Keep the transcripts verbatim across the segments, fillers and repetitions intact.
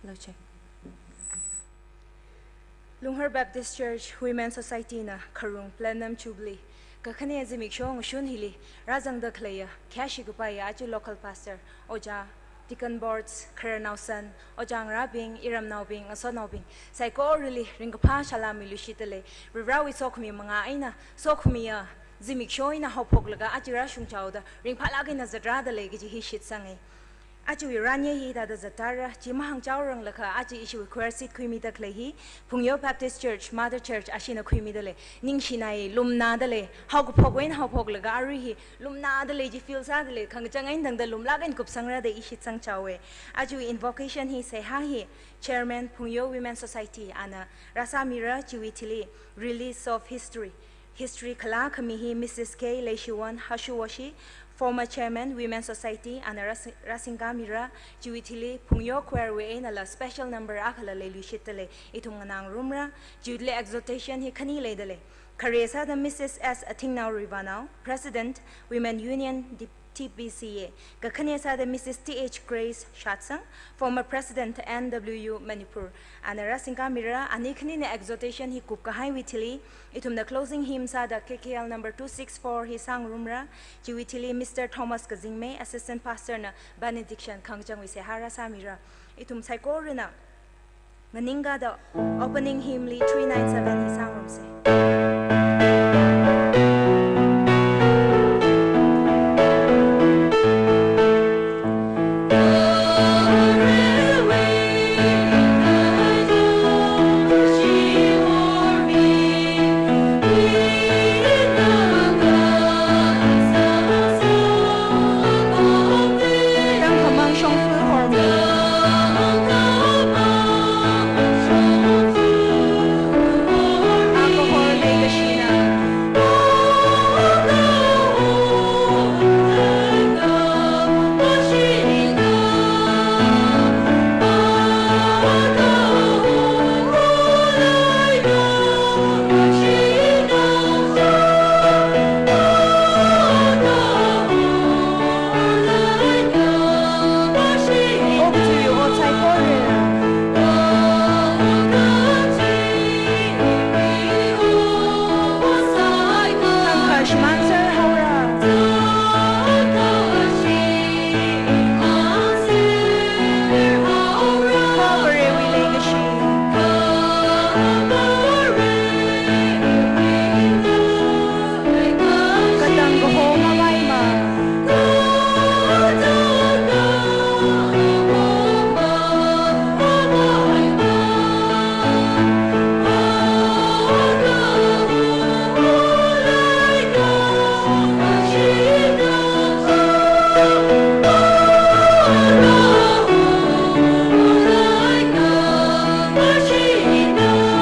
Lo check. Lunghar Baptist Church Women Society na kharung Platinum Jubilee kakhane zimiksho ngashun hili rāzangda khaleiya, khayāshi kapaiya aja local pastor, ojā, deacon boards, khararnao san, ojā ngarābing, iramnaobing, ngasotnaobing, saikorali ringkaphā salām miluishitdalei. Varivarāwui sokhami manga eina, sokhamiya zimiksho eina haophoklaga aja rāshungchaoda ringphālāk eina zatrādalei kaji hi shitsanga. Ajawui ranye hi hithāda zattāra, chi mahāngchaoranglakha aja ishiwui choir seat khuimida khalei hi Phungyo Baptist Church, Mother Church, ashina khuimidalei. Ningshinai, lumnādalei, haokaphok eina haophoklaga arui hi lumnādalei chi feel sādalei, khangachang eina tangda lumlāk eina kupsangra da i shitsangchaowa. Ajawui invocation hi seihā hi Chairman Phungyo Women Society ana rāsāmira, chiwui thili Release of History. History khalā khami hi Missus K Leishiwon Hashuwoshi, former chairman, Women Society, ana rāsi-, rāsingkāmira, chiwui thili Phungyo Choir wui einala special number akhala leiluishitdalei, ithum nganāngarumra, chiwui thili exhortation hi khani leidalei. Khare sāda Missus S Athingnao Ruivanao, President, Women Union, T B C A, kakhane sāda Missus T H Grace Shatsang, former President N W U Manipur, ana rāsingkāmira, ani khanina exhortation hi kupkahaiwui thili, ithumna closing hymn sāda K K L number two six four hi sāngarumra, chiwui thili Mister Thomas Kazingmei, Assistant Pastor na benediction khangachangwui seihā rāsāmira. Ithum saikorana nganingkāda opening hymn li three nine seven hi sāngarumsa. Tangkhamang shongfa hormi. Akahor leikashina.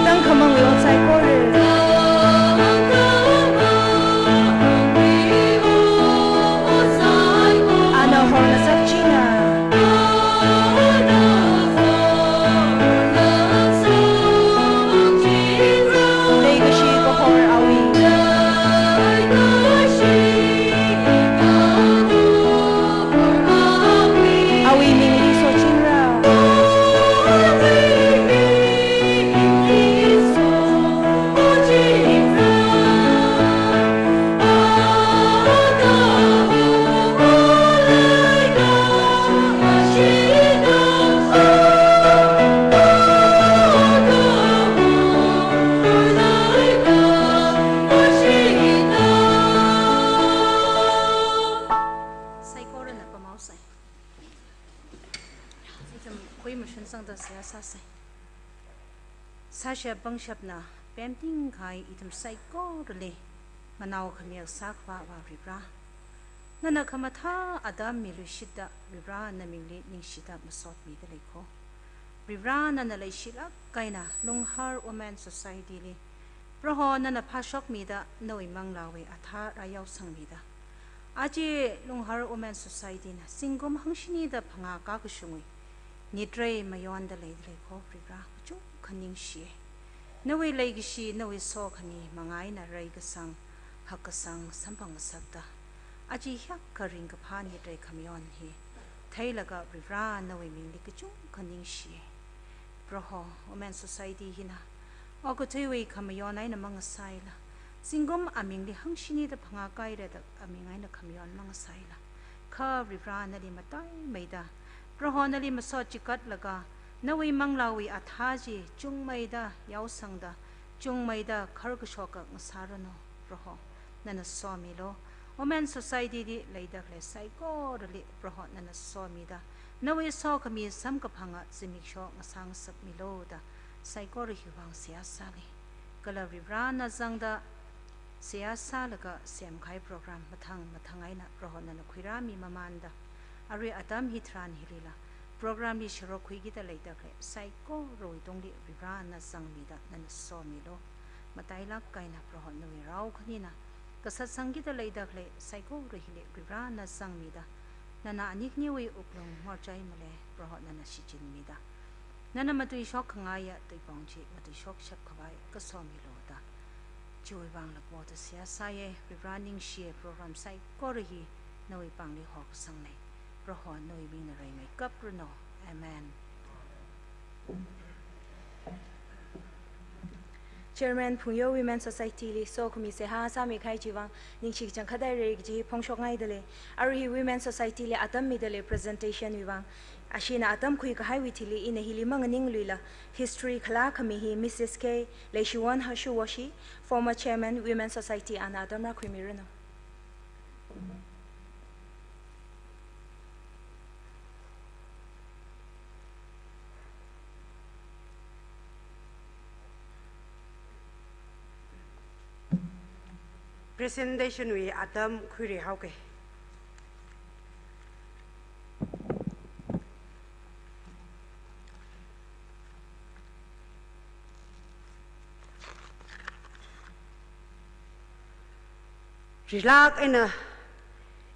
Tangkhamangwui ot saikora. Ana horngasak china. Leikashi kahor awui. Awui mingli sochingra. Saikorana pamhaosei. Ithum khuimashun sangda seihā sāsei. Sāshap pangshapna pemting kahai ithum saikorali nganao khamiak sākhavā Avā Varivara, nana khamathā atam miluishitda Varivara namingli ningshida masotmida leikho. Varivara nana leishilāk eina Lunghar Women Society li Proho nana phāshokmida nawui manglāwui athā rāyaosangmida, aja Lunghar Women Society na zingkum hangshinida phangā kakashungwui nitrei mayonda leida leikho Varivara, kachungkha ningshiya. Nawui leikashi, nawui sokhami manga eina reikasang, hakkasang samphang ngasakta, aja hiyākha ringkaphā nitrei khamayon hi theilaga Varivara nawui mingli kachungkha ningshiya. Proho, Women Society hina okathuiwui khamayon eina mangasaila, zingkum amingli hangshini da phangā kahaira da aming eina khamayon mangasaila, kha Varivara nali mataimeida, Proho nali masot chikatlaga, nawui manglāwui athā chi chungmeida yaosangda, chungmeida kharkashoka ngasāranu, Proho, nana somilu. Women Society li leida khalei saikorali, Proho, nana somida, nawui sokhami samkaphanga zimiksho ngasāngasakmilu da, saikora hiwui vang seihā sāli. Kala Varivarana zangda seihā sālaga semkahai program mathang mathang eina Proho nana khuirāmimamanda, arui atam hitharan hilila program li sharok khuikida leida khalei saikorawui tungli Varivarana zangmida nana somilu. Matailāk eina Proho nawui rao khanina kasatsangkida leida khalei saikora hili Varivarana zangmida, nana ani khaniwui wuklung morchai male, Proho nana shichinmida, nana matuishok khangaiya tuipong chi matuishok shapkhavai kasomilu da, chiwui vang lapo da seihā sāye. Varivara ningshiye, program saikora hi nawui pāngli hokasangna. Proho nawui mingna reimeikapranu. Amen. Chairman Phungyo Women Society li sokhami seihā sāmikahai chiwui vang ningshi kachangkhat haira kaji phongshokngaidalei. Arui hi Women Society li atam midalei presentation wui vang. Ashina atam khuikahaiwui thili ina hili manganingluila, history khalā khami hi Missus K Leishiwon Hoshuwoshi, former chairman Women Society, ana atam rākhuimiranu. Presentation wui atam khuirai haoke. Rilāk eina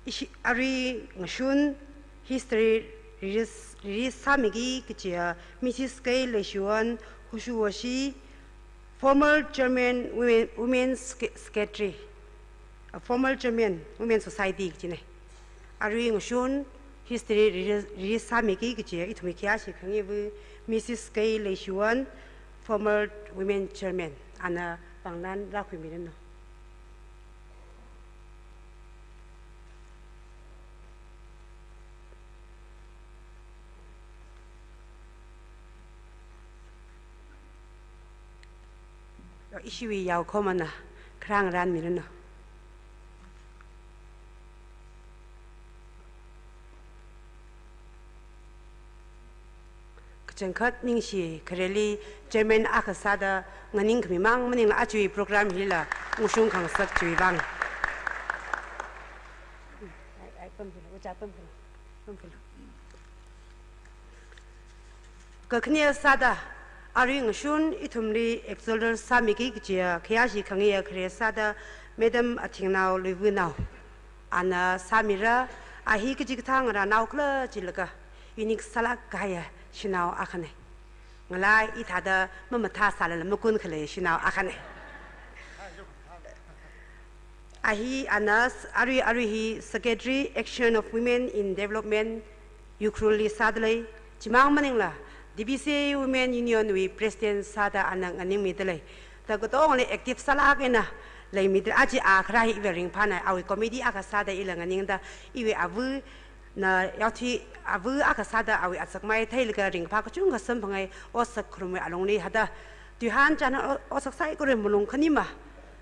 ishi arui ngashun history release, release sāmiki kajiya Missus K Leishiwon Hoshuwoshi, former chairman, women, women sec-, secretary, a former chairman, Women Society kajina. Arui ngashun history release, release sāmiki kajiya ithumwui khayāshi khangayiva Missus K Leishiwon, former women chairman, ana pānglan rākhuimiranu. Ishiwui yaokhomana kharā ngarānmiranu. Kachangkhat ningshi khareli chairman akha sāda nganingkhami mang maningla aja program hila ungshung khangasak chiwui vang. Ai, ai, pamkhalo, ojā pamkhalo, pamkhalo. Kakhane sāda, arui ngashun ithumli exalted sāmiki kajiya khayāshi khangayi khare sāda, Madam Athingnao Luiwunao, ana sāmira. A hi kachikathā ngarānao khala jilaga, unique sālāk kahaiya shanao akhana. Ngalā ithāda mamathā sālala makunkhalei shanao akhana. A hi ana s-, arui, arui hi Secretary Action of Women in Development, Ukhrulli sādalei, chimang maningla D B C A Women Union wui President sāda ana nganingmidalei. Da katongli active sālāk eina leimida, aja a kharā hi iva ringphāna, awui committee akha sāda ila nganingda, iwui avana yaothui ava akha sāda awui azakmai theilaga ringphā kachungkha samphangai, otsak kharumwui alungli hithāda tuihān chānhān o-, otsak saikora malung khanima,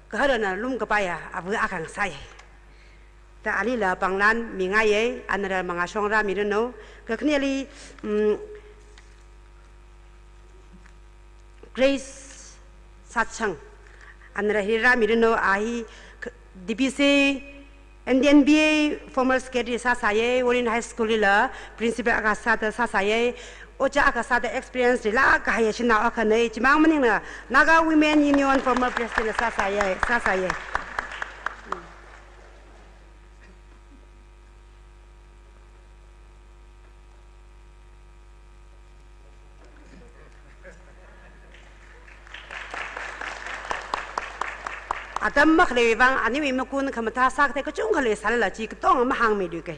kaharana lumkapaiya ava akha ngasāya. Da alila pānglan mingaiya, anara mangāshong rāmiranu. Kakhaneli, mm, Grace Satchang, anara hi rāmiranu. A hi k-, D B C A, N D N B A former secretary sāsāya, Warren High School lila principal akha sāda sāsāya, ojā akha sāda experience rilāk kahaiya shanao akhana, chimang maningla Naga Women Union former president sāsāya, sāsāya. Atam makhaleiwui vang aniwui makun khamathā sākathei kachungkha leisālala chi katonga mahāngmiluike.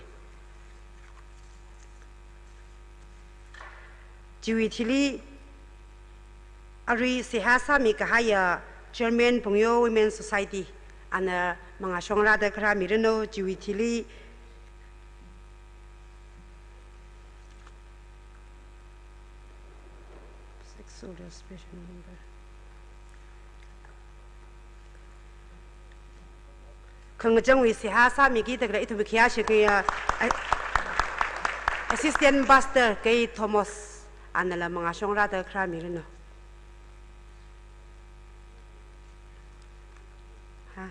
Chiwui thili Arui seihā sāmi kahaiya Chairman Pungyo Women Society, ana mangāshong rāda kharā miranu, chiwui thili six order special number. Khangachangwui seihā sāmiki da khalei ithum khayā shikya, a-, Assistant Pastor K Thomas, anala mangāshong rāda kharā miranu. Ha?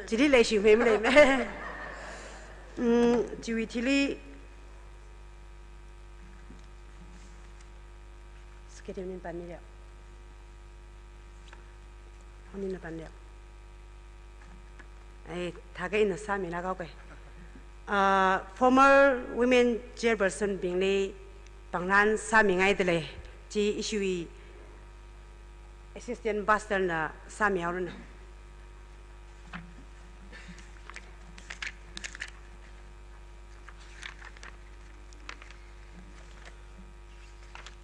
Chili leishimei maleimei. Mm, chiwui thili. Schedule min pan miya. Ani na pan miya. Ai, thākha ina sāmilāka kai. Ah, former women chairperson bingli pāngran sāmingaidalei, chi ishiwui Assistant Pastor na sāmihaoranu.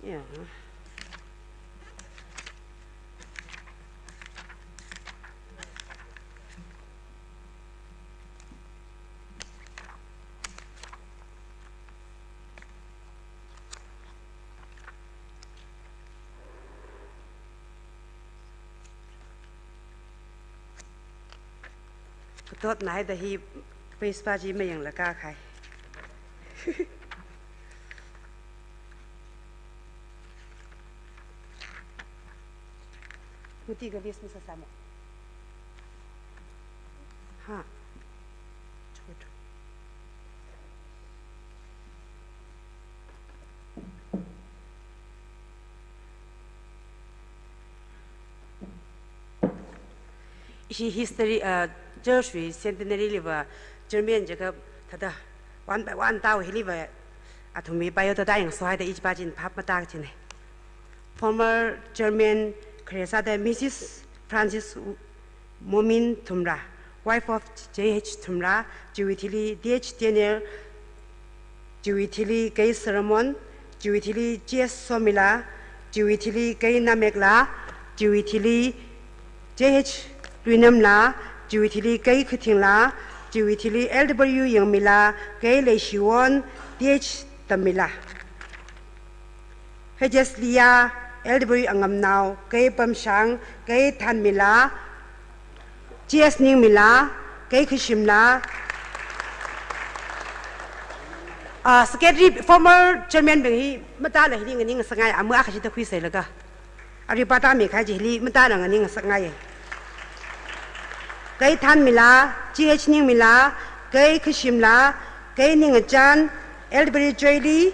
Yeah. Katot naida hi principal chi mayanglāka kai. Muti ka list masāsāmo. Ha. Chut. Ishi history, uh, church wui centenary liva chairman jiakha thāda one by one tao hiliva athumwui biodata yangso haida ichipa chin phap matākachina. Former chairman khare sāda Missus Francis Momin Thumra, wife of J H Thumra, chiwui thili D H Daniel, chiwui thili K Solomon, chiwui thili J S Somila, chiwui thili K Namekla, chiwui thili J H Luinamla, chiwui thili K Khatingla, chiwui thili L W Yangmila, K Leishiwon, D H Tammila. H S Liya, L W Angamnao, K Pamshang, K Thanmila, G S Ningmila, K Khashimla. Ah, secretary, former chairman bing hi matāla hili nganing sāngai, amu akha shida khuisailaga. Arui pātāmi kahai chili matāla nganing sāngai. K Thanmila, G H Ningmila, K Khashimla, K Ningachan, L W Joyli.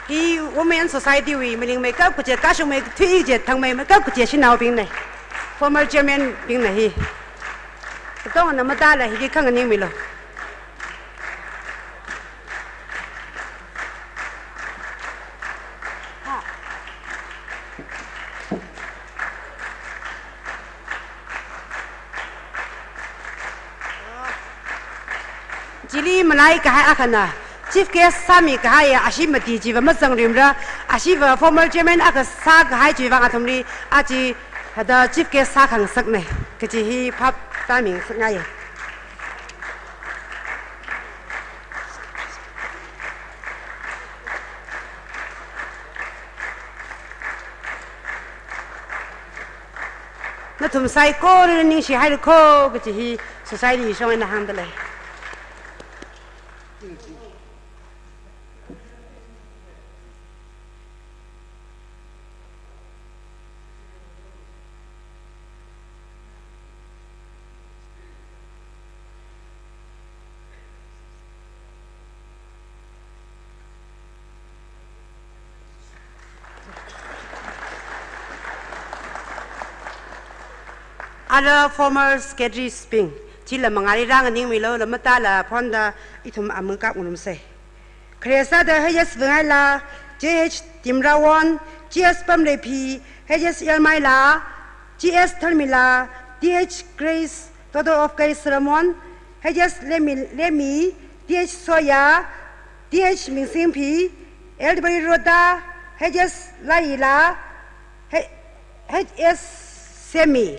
Hi Women Society wui malingmeikap kaje, kashungmeithui kaje, thangmeimeikap kaje shanaobingna. Former chairman bingna hi. Katongana matāla hili khanganingmilu. Chili malai kahai akhana, chief guest sāmi kahai ashi mati chiva mazangrimra, ashiva former chairman akha sākahai chiva athumli, achi hada chief guest sākhangasakna, kaji hi phap tāmingasakngai. Nathum saikorali ningshihailu ko, kaji hi society shong eina hāngdalei. Other former secretaries bing, chila mangāli rānganingmilu, la matāla phonda ithum amu kapngarumsa. Khare sāda H S Vangaila, J H Timrawon, G S Pamreiphi, H S Yalmaila, G S Tharmila, T H Grace, daughter of Grace Solomon, H S Lemi, Lemi, T H Soya, T H Mingsingphi, L W Rhoda, H S Laila, H-, H S Semi,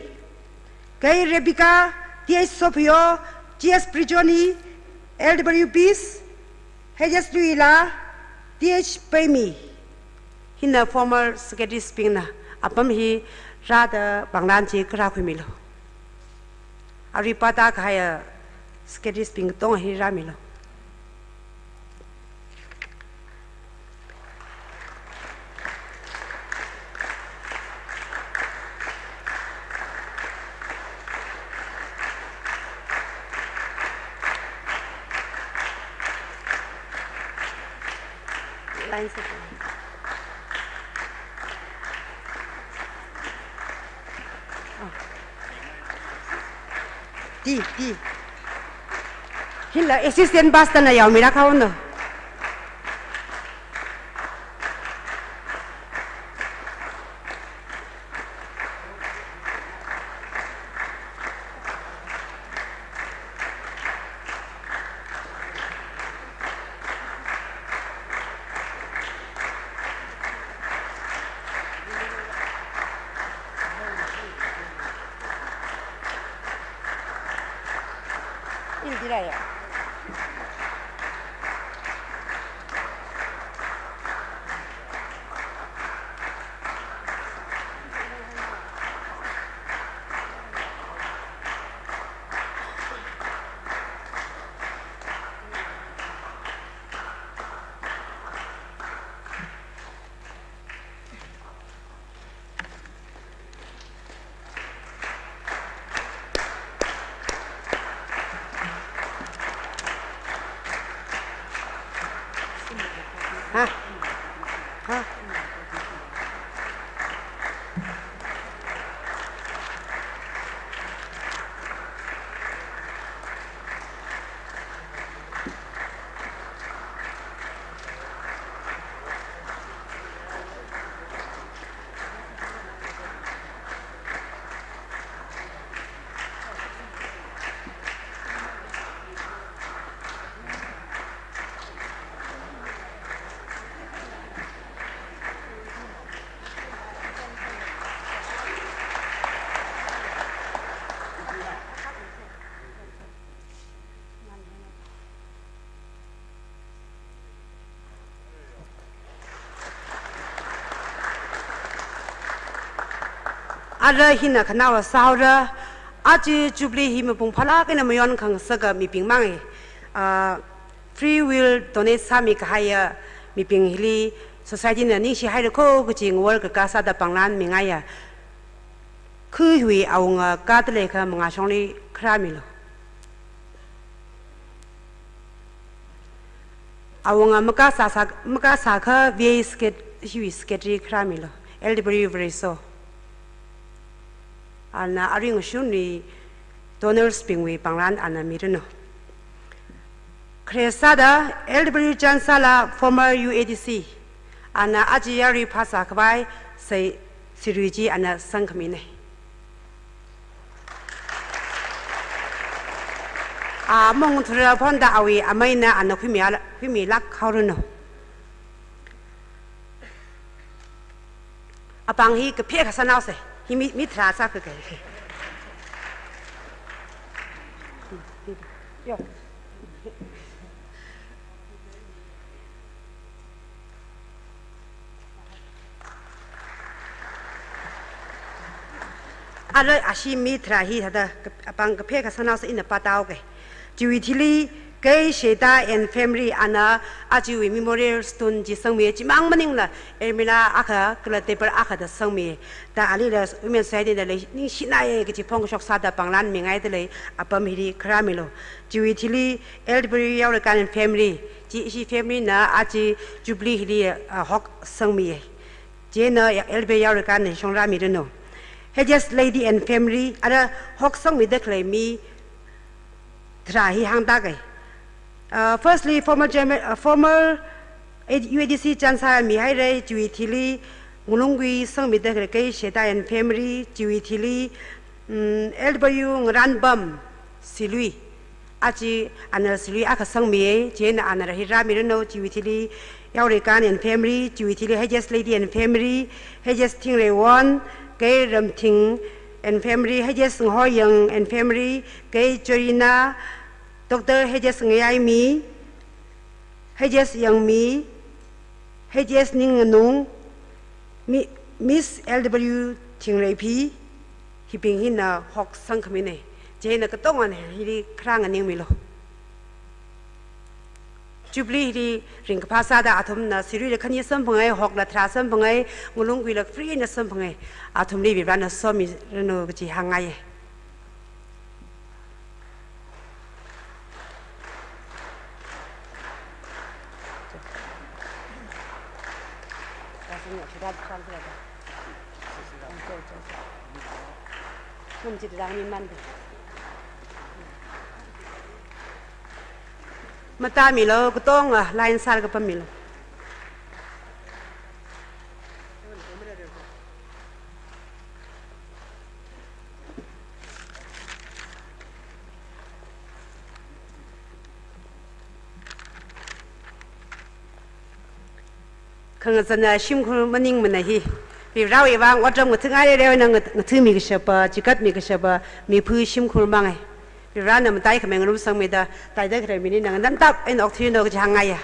K Rebecca, T H Sopio, G S Prijoni, L W Peace, H S Luila, T H Paimi. Hina former secretaries bingna apam hi rāda panglan chi kharā khuimilu. Arui pāda kahaiya secretaries bing katonga hi rāmilu. Line se. Di, di. Hila assistant pastor na yaomira kaono. Indira ya. Ha? Ha? Ara hina khanaowa sāhaora, aja Jubilee hi mapung phālāk eina mayonkhangasaka mibing mang e. Ah, free will donate sāmi kahaiya mibing hili society na ningshi haira kho kaji ngawar kakā sāda panglan mingaiya. Khuiwui awunga kāda leikha mangāshongli kharāmilu. Awunga makā sāsā, makā sākha V A secret-, hiwui secretary kharāmilu. L W Vareso. Ana arui ngashunwui donors bingwui panglan ana miranu. Khare sāda L W Chansala, former U A D C, ana aja yarui phasā khavai Sei Sirui chi ana sangkhamina. A mong thura phonda awui ameina ana khuimi ala, khuimilāk haoranu. Apāng hi kaphek kasānao se. Hi mi, mi tharā sākha kai. Yo. Ara ashi mi tharā hi thāda kap-, apāng kaphek kasānao se ina pātao kai. Chiwui thili K Sheta and family ana achiwui memorial stone chi sangmi, chimang maningla almirah akha kala table akha da sangmi. Da alila Women Society na lei ningshinai kaji phongkashok sāda panglan mingaida lei apam hili kharāmilu. Chiwui thili L W Yaorekan and family, chi ishi family na aja Jubilee hili, ah, hawk sangmi. Chieina L W Yaorekan na shongrāmiranu. H S Lady and family, ara hawk sangmida khalei mi tharā hi hāngda kai. Uh, firstly, former chairman, uh, former A-, U A D C chānsā mihaira, chiwui thili Ngalungkui sangmida khalei kei Sheta and family, chiwui thili, mm, L W Ngaranbam Silui, achi Anal Silui akha sangmiya, chieina Anal hi rāmiranu, chiwui thili Yaoreikan and family, chiwui thili H S Lady and family, H S Thingreiwon, kei Ramthing and family, H S Ngahoyang and family, kei Jorina, Doctor H S Ngayaimi, H S Yangmi, H S Ningnganung, Mi-, Miss L W Thingreiphi, hibing hina hok sangkhamina. Chieina katongana hili kharā nganingmilu. Jubilee hili ringkaphā sāda athumna siruila khani samphanga, hokla tharā samphanga, Ngalungkuila free na samphanga. Athumli Varena somiranu kaji hāngngaiya. Matāmilu, katonga line sālaga pammilu. Khangazana shimkhur maningmana hi. Varewui vang otram ngathangai rerewui eina ngat-, ngathamikashapa, chigatmikashapa, miphu shimkhur mangai. Varena matai khamei ngarumsangmida, taida khalei mili nganantap eina okthuiranu kaji hāngngaiya.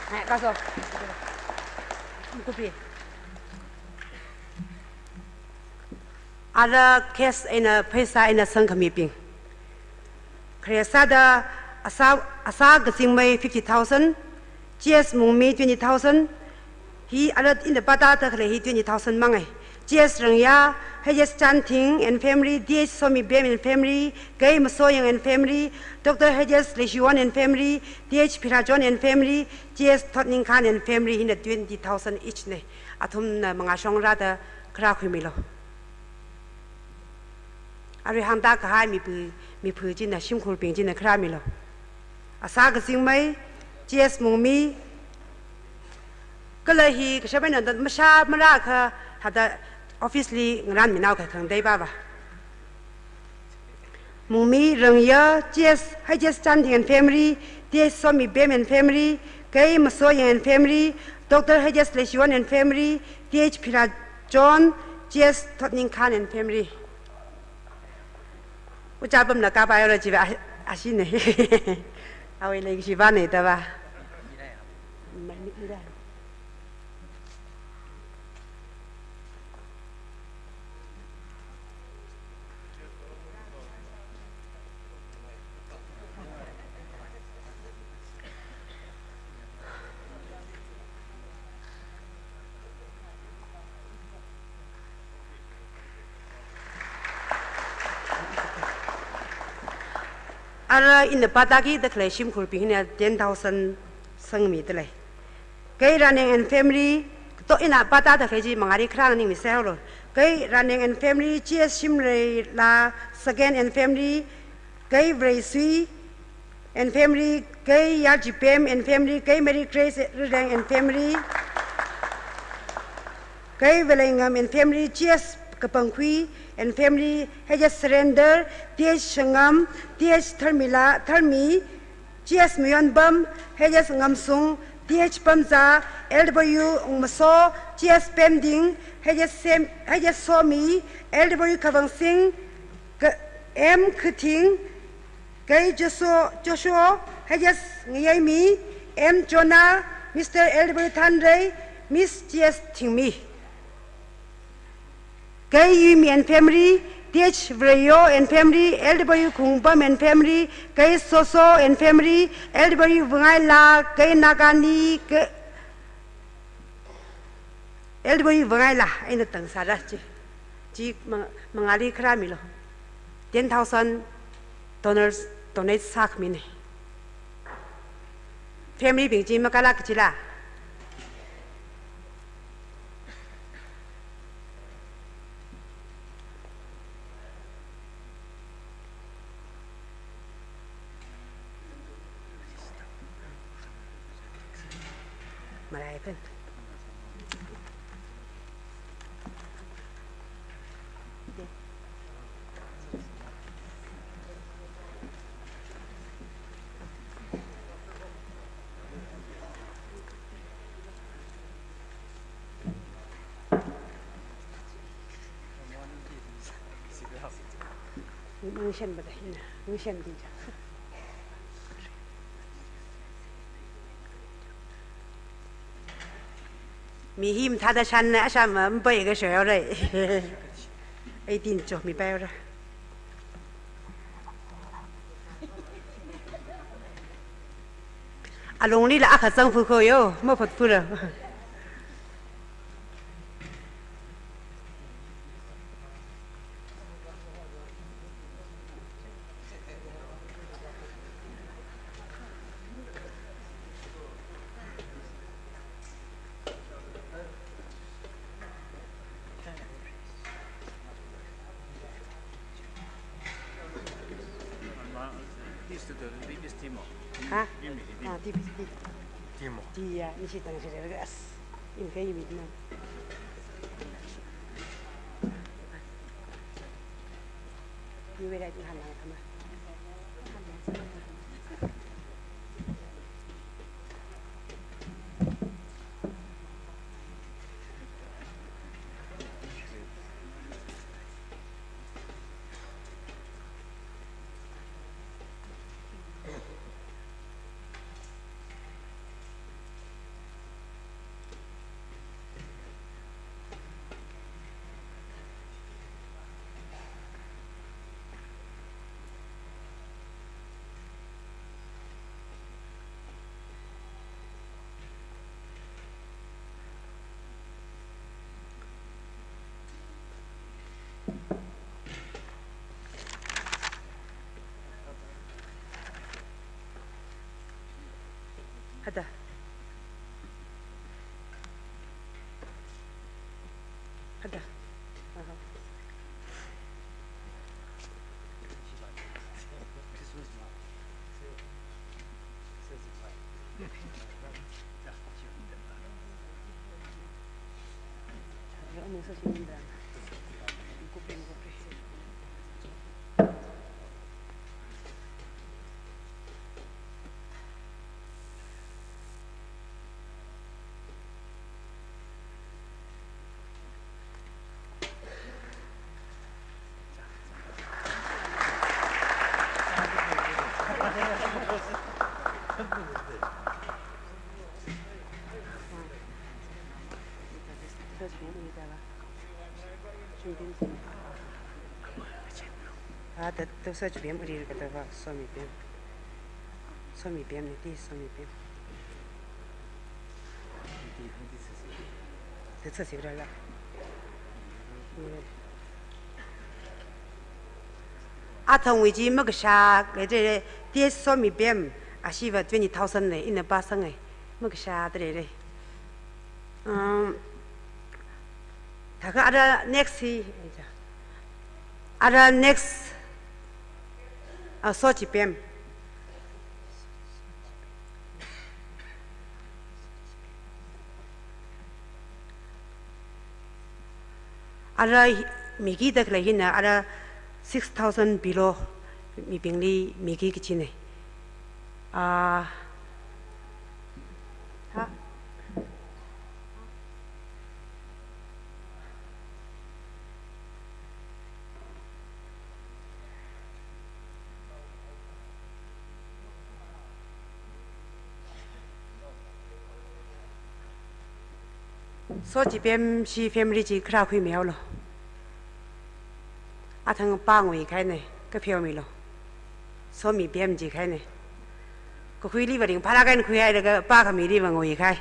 Hai, kaso. Kupi. Ara cash eina pheisā eina sangkhamibing. Khare sāda Asa, Asa Kazingmei fifty thousand, G S Mungmi twenty thousand, hi ara ina pātāda khalei hi twenty thousand mangai. G S Rangya, H S Chanthing and family, D H Somibem and family, Kei Masoyang and family, Doctor H S Leishiwon and family, D H Phirajon and family, G S Thotningkhan and family, hina twenty thousand each na. Athumna mangāshong rāda kharā khuimilu. Arui hāngda kahai miphu, miphu china, shimkhurbing china kharāmilu. Asa Kazingmei, G S Mungmi, kala hi kashap eina da mashā marākha hithāda office li ngarānminao kha khangatei pava. Mungmi Rangya, G S, H S Chanthing and family, D H Somibem and family, Kei Masoyang and family, Doctor H S Leishiwon and family, D H Phirajon, G S Thotningkhan and family. Ujā pamna kapai ora chiva a-, ashina. Awui leishiva na tava. Ara ina pātāki da khalei shimkhurbing hina ten thousand sangmida lei. Kei Raneng and family, to ina pātāda khalei chi mangāli kharā nganingmi sālu. Kei Raneng and family, G S Shimreila second and family, Kei Vareisui, and family, Kei Yarjipem and family, Kei Mary Grace Rireng and family, Kei Valeingam and family, G S Kapangkhui and family, H S Surrender, T H Shangam, T H Tharmila, Tharmi, G S Muyonbam, H S Ngamsung, T H Pamza, L W Ungmaso, G S Pemding, H S Sem-, H S Somi, L W Kavangsing, K-, M Khathing, Kei Joshua, Joshua, H S Ngayeimi, M Jonah, Mister L W Thanrei, Miss G S Thingmi. Kei Yumi and family, T H Vreyo and family, L W Khungbam and family, Kei Soso and family, L W Vangaila, Kei Nagani, Kei L W Vangaila, eina tang sāra chi. Chi mang-, mangali kharā milo. Ten thousand donors donate sākhami ne. Family bing chi makala kachila. Marai pen. Ngashan bada hina, ngashan dinja. Mi hi mathāda shanna, asham, um, pai kashoyore. Eighteen cho mi paiyore. Alonglila akha zangphu khoyo, maphutphura. Ha? Ah, T V, T V. Timo. Tia, ni si tang si le gas. Im kai mi na. Ni we rai tu han na kama. Hada. Hada. Aha. Ah, ta, ta sa chibem uri kata va, Somibem. Somibem ni ti, Somibem. Te sa sibra la. Athangwui chi makashā, le, le, le, ti Somibem, ashiva twenty thousand le, ina pasang e, makashā, te, le, le. Um, thakha ara next hi, ara next, ah, Sochipem. Ara hi, miki da khalei hina, ara six thousand below mibingli miki kachina. Ah, ha? So chi pemshi family chi khara khuimihaolu. Athang pa ngui kahaina, kapheomilo. So mi pemji kahaina. Kakhuili va ringphālāk eina khuihailaga pa khamili va ngui kahai.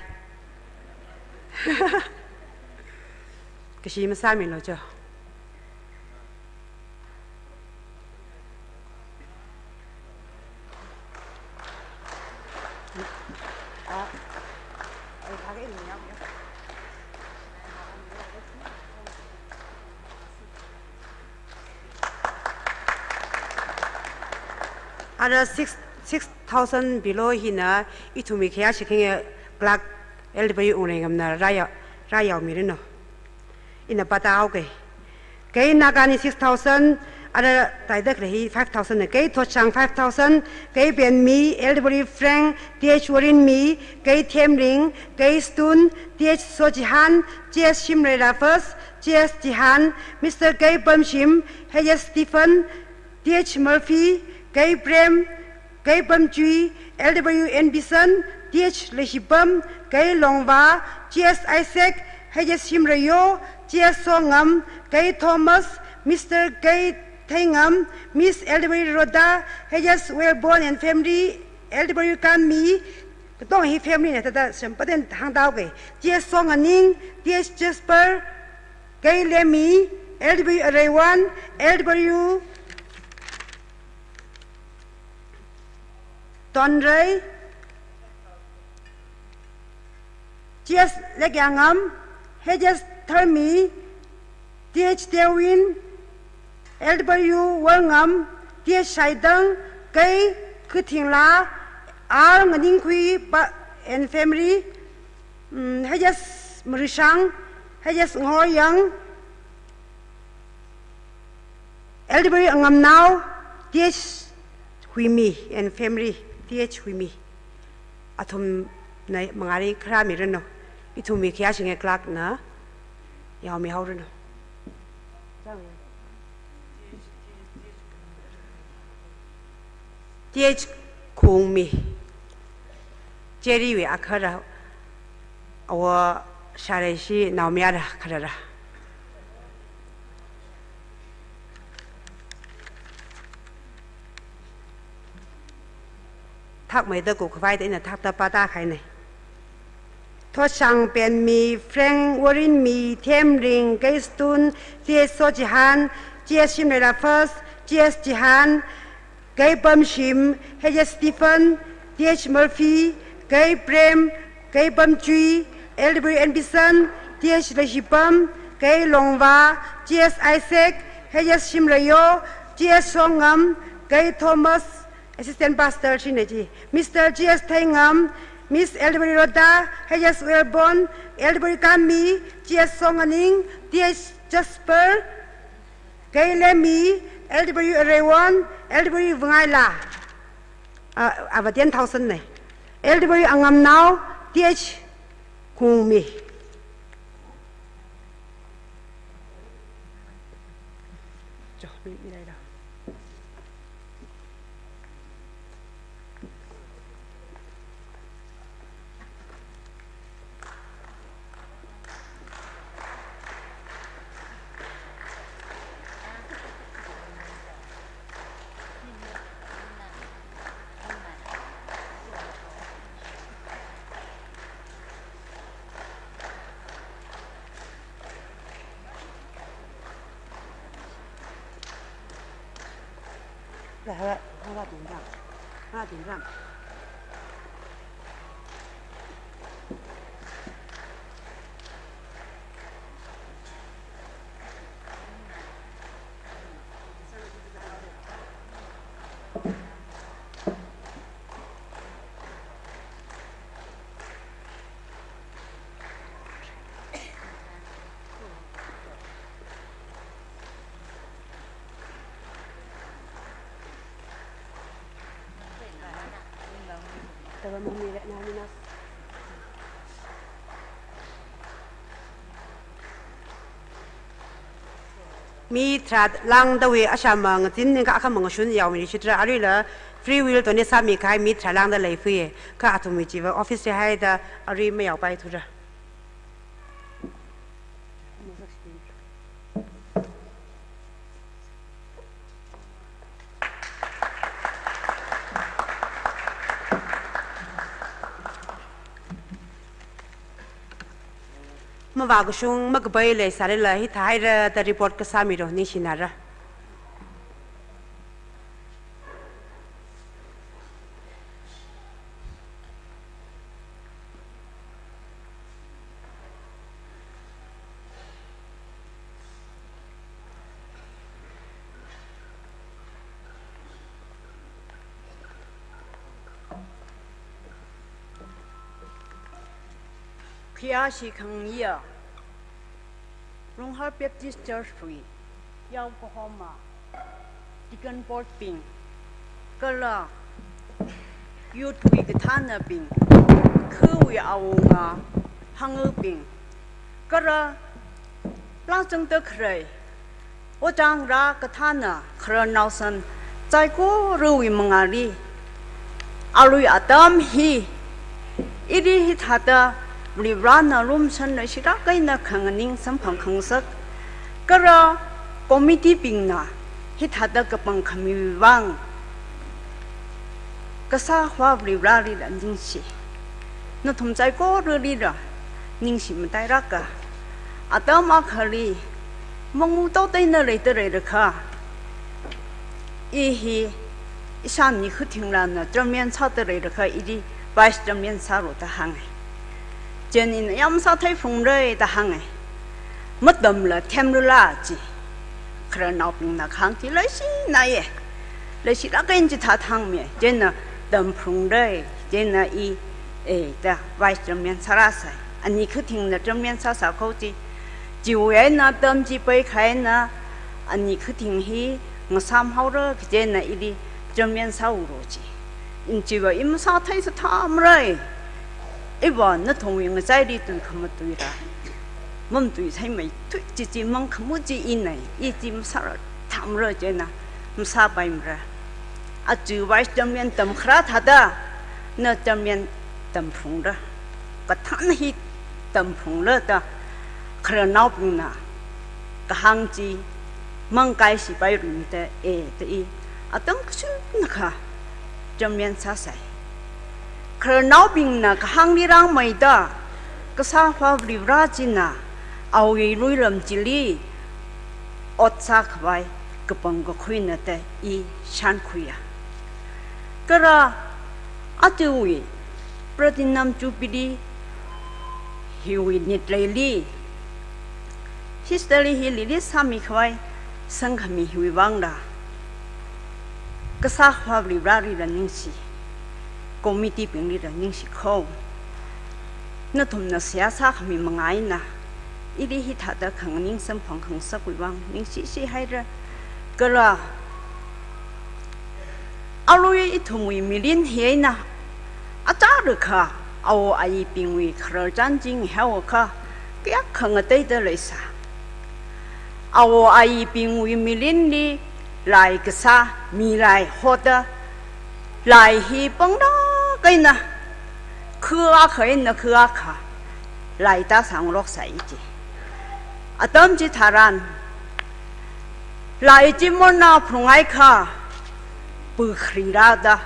Kashi masāmilo cho. Ara six, six thousand below hina ithumwui khayāshi khayang clerk Elder Bayu Wungreingam na rāyao, rāyaomiranu. Ina pātāhaoke. Kei Nagani six thousand, ara taida khalei hi five thousand na. Kei Thotshang five thousand, kei Benmi, Elder Bayu Frank, T H Warinmi, kei Themring, kei Stun, T H Sojihan, T S Shimreira First, T S Jihan, Mister Kei Pamshim, H S Stephen, T H Murphy, kei Prem, kei Pamchui, Elder Bayu N Bison, T H Leishipam, kei Longva, T S Isaac, H S Shimrayo, T S Songam, kei Thomas, Mister Kei Theingam, Miss Elder Bayu Rhoda, H S Wellborn and family, Elder Bayu Kanmi, katong hi family na thāda sem paden hāngtāhaoke. T S Songaning, T S Jasper, kei Lemmi, Elder Bayu Areiwan, Elder Bayu Tonrei, T S Lekyangam, H S Tharmi, T H Tewin, Elder Bayu Worngam, T H Shaidang, kei Khuthingla, R Nganingkhui pa and family, mm, H S Marishang, H S Ngoryang, Elder Bayu Angamnao, T H Huimi and family, T H Huimi. Athumna mangāli kharāmiranu. Ithumwui khayāshi khayang clerk na yaomihaoranu. T H Khungmi. Cherry wui akhara, awo Shareishi naomayara kharara. Thakmeida kukhavaida ina thakta pātākahaina. Thotshang Penmi, Frank Warinmi, Themring, Keistun, T S Sojihan, T S Shimreira First, T S Jihan, Kei Pamshim, H S Stephen, T H Murphy, Kei Prem, Kei Pamchui, Elder Bayu N Bison, T H Leishipam, Kei Longva, T S Isaac, H S Shimrayo, T S Songam, Kei Thomas, Assistant Pastor shine ji, Mister T S Theingam, Miss Elder Bayu Rhoda, H S Wellborn, Elder Bayu Kanmi, T S Songaning, T H Jasper, Kei Lemmi, Elder Bayu Areiwan, Elder Bayu Vungaila. Ah, ava ten thousand ne. Elder Bayu Angamnao, T H Khungmi. Mi tharā lāngdawui asham ngazin ningkha akha mangashun yaomi rishitra, aruila free will tone sāmi kahai mi tharā lāngda leifui, kha athumwui chiva office li haida arui mayaopai thura. Mavākashung makapai leisālala hithāhaira da report kasā miro, ningshinara. Khayāshi khangayā, Runghar Baptist Church wui yao kahoma Deacon Board bing, kala youth wui kathānabing, khawui awunga hāngbing, kala lāzangda kharei, ojāngrā kathāna khararnaosan saikorawui mangāli, arui atam hi ili hithāda Varivarana lumashan leishilāk eina khanganing samphang khangasak, kala committee bingna hithāda kapangkhamiwui vang, Kasā Āvā Varivaralila ningshi, nathum saikoralila ningshi matailāka. Atam akhali mangu totei eina leida leilakha, i hi ishāni khatinglana chairman sāda leilakha, ili vice chairman sālu da hānga. Chieina ina yam sāthei phungra da hānga. Matamla themlala chi. Khararnaobingna kahāng chi leishinaya. Leishilāk eina chithā thangmi. Chieina tamphungra. Chieina i, e, da vice chairman sārāsai. Ani khatingna chairman sāsā kho chi. Chiwui eina atam chi peikha eina ani khating hi ngasāmhaora, chieina ili chairman sāulu chi. Ina chiva i masāthei sāthāmara. Iva nathumwui ngachaili tui khamatuila, mamatuitheimeithui chi chi mangkhamu chi ina, i chi masāra thāmara chieina masāpaimara. Aja vice chairman tamkharā thāda, na chairman tamphungra. Kathāna hi tamphungra da khararnaobingna kahāng chi mangkaishipai ringda, e, da i atam kashunakha chairman sāsai. Khararnaobingna kahāngli rāngmeida Kasā Āvā Varivara china awui luiram chili ot sākhavai kapang kakhuina da i shānkhuiya. Kala ajawui Platinum Jubilee hiwui nit leili, history hili release sāmikhavai sangkhami hiwui vangla Kasā Āvā Varivaralila ningshi, committee binglila ningshi kho. Nathumna seihā sākhami manga eina ili hithāda khanganing samphang khangasakwui vang ningshishihaira. Kala arui ithumwui mirin hi eina achālakha awo ayibingwui khararchan chi ngahaoakha kayākha ngateida leisā. Awo ayibingwui mirinli lai kasā, milai hoda, lai hi panglāk eina, kha akha eina kha akha lai tāsāngaroksai chi. Atam chitharan lai chi morna phalunghaikha, pakharira da,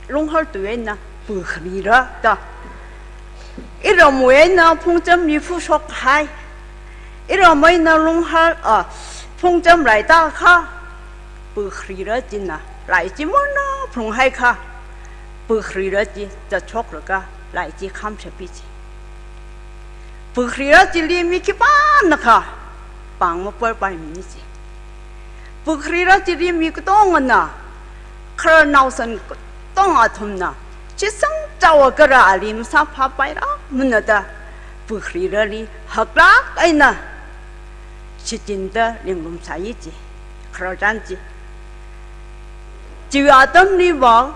Lunghar tui eina pakharira da. Iramwui eina Phungchamli phushokhai, iram eina Lunghar, a, Phungcham lai tākha, pakharira china lai chi morna phalunghaikha, pakharira chi zatshoklaga lai chi khamshapi chi. Pakharira chili mi khipānakha pāng maparpaimana chi. Pakharira chili mi katongana, khararnaosan katong athumna shitsang chaowa kala ali masāphāpairāmana da, pakharirali haklāk eina shichinda linglumsai chi, khararchan chi. Chiwui atamliva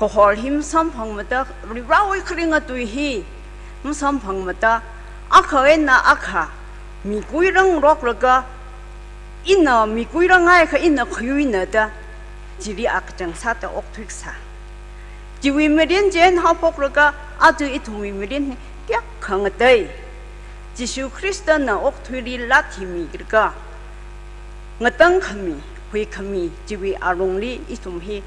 kahor hi masamphangmada, Varivarawui kharinga tui hi masamphangmada, akha eina akha mikuirangroklaga, ina mikuiranghai kha ina khayuina da, chili akachang sāda okthuikasā. Chiwui mirin chieina haophoklaga, aja ithumwui mirin hi kayākha ngatei. Jishu Khristana okathuili lathimilaga, ngatangkhami, huikhami, chiwui alungli ithum hi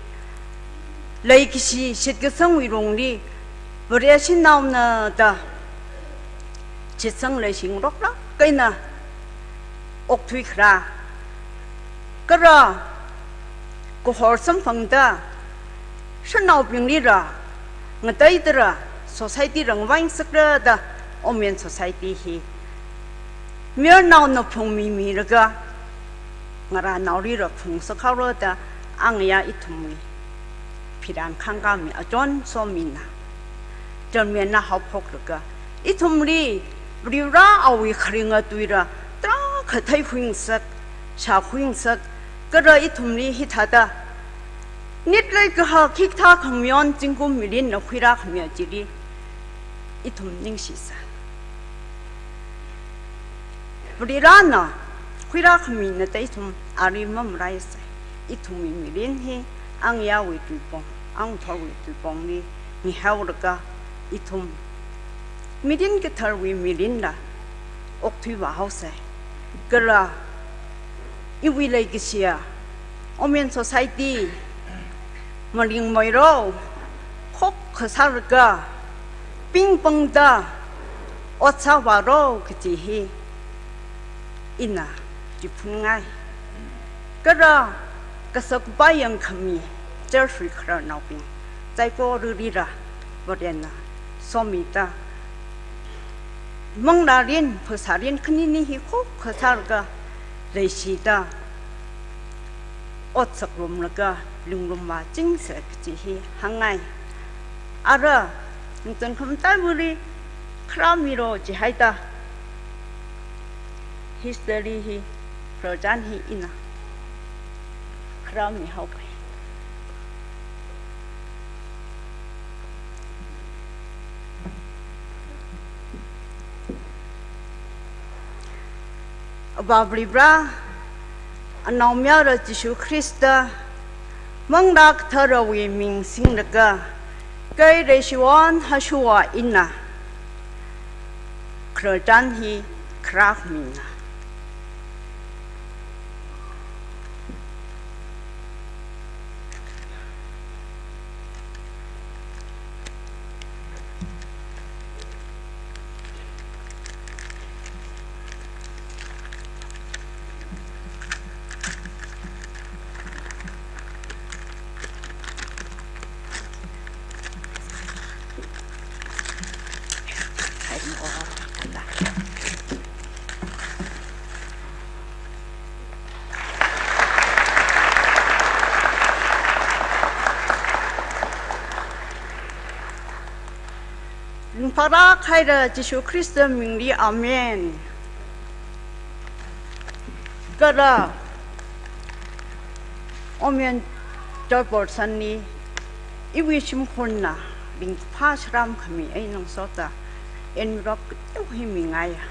leikashi shitkasangwui lungli, Vare shanaona da, shitsang leishingaroklāk eina okthuikharā. Kala kahor samphangda, shanaobinglila ngateidala, society rang vaingsakra da, Women Society hi mayarnaona phungmimilaga, ngarānaolila phungsakhaora da, angayā ithumwui phiran khangkami achon somina, janmena haophoklaga, ithumli Varivarawui kharinga tuila tarākha theikhuingasak, shākhuingasak, kala ithumli hithāda nit leikaha khikthā khamayon zingkum mirinna khuirākhamiya chili ithum ningshisai. Varivarana khuirākhamina da ithum ari mamalaisai. Ithumwui mirin hi angayāwui tuipong, angthorwui tuipongli mihaolaga, ithum mirin katharwui mirinla okthuivāhaosai. Kala iwui leikashiya Women Society, malingmeiro, khokkha sālaga, pingpangda ot sāvāro kaji hi ina chiphunngai. Kala kasak payang khami, church wui khararnaobing, saikoralila Varena somida, manglārin, phasārin khanini hi khokkha sālaga, leishida, otsak lumlaga, linglum vāchingsa kaji hi hāngngai. Ara, ningchān khamataiwuili kharamiro jihaida, history hi, khararchan hi ina kharamihaopai. Avā Varivara, Anaomayara Jishu Khrista, Manglā Katharawui ming singlaga, kei Reishiwon Hashuwa ina khararchan hi kharāmina. Ringphālāk haira Jishu Khrista mingli, Amen. Kala Women Chairperson li iwui shimkhurna ringphā sharam khami eina ngasoda envelope kateo hi mingaiya.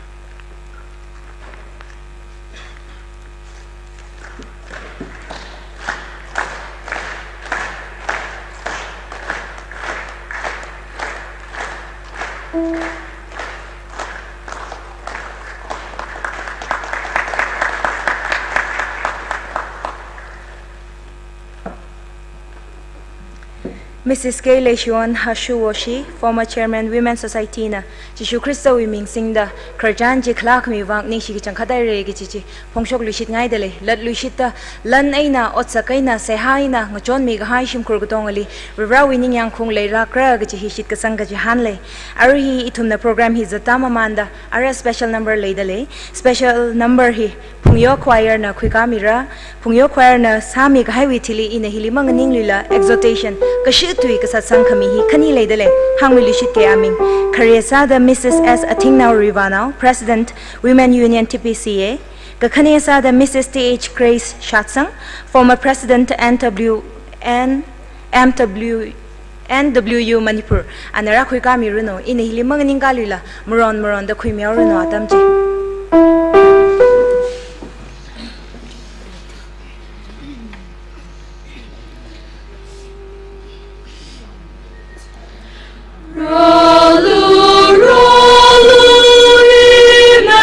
Missus K Leishiwon Hashu Woshi, former chairman Women Society na, Jishu Khristawui ming singda khararchan chi khalākhami vang ningshi kachangkhat haira kaji chi phongshokluishitngaidalei. Latluishitta lan eina, otsak eina, seihā eina ngachonmi kahai shimkhur katongali Varivarawui ningyāng khaung leilākra kaji hi shitkasang kachihānlei. Arui hi ithumna program hi zatda mamānda ara special number leidalei. Special number hi Phungyo Choir na khuikāmira. Phungyo Choir na sāmi kahaiwui thili ina hili manganingluila, exhortation, kashitui kasatsang khami hi khani leidalei, hāngmiluishitkei aming. Khare sāda Missus S Athingnao Ruivanao, President, Women Union T P C A. Kakhane sāda Missus T H Grace Shatsang, former President N W N M W N W U Manipur, ana rākhuikāmiranu, ina hili manganingkāluila, maron maronda khuimihaoranu atam chi. Rālu, rālu, Emmanuel,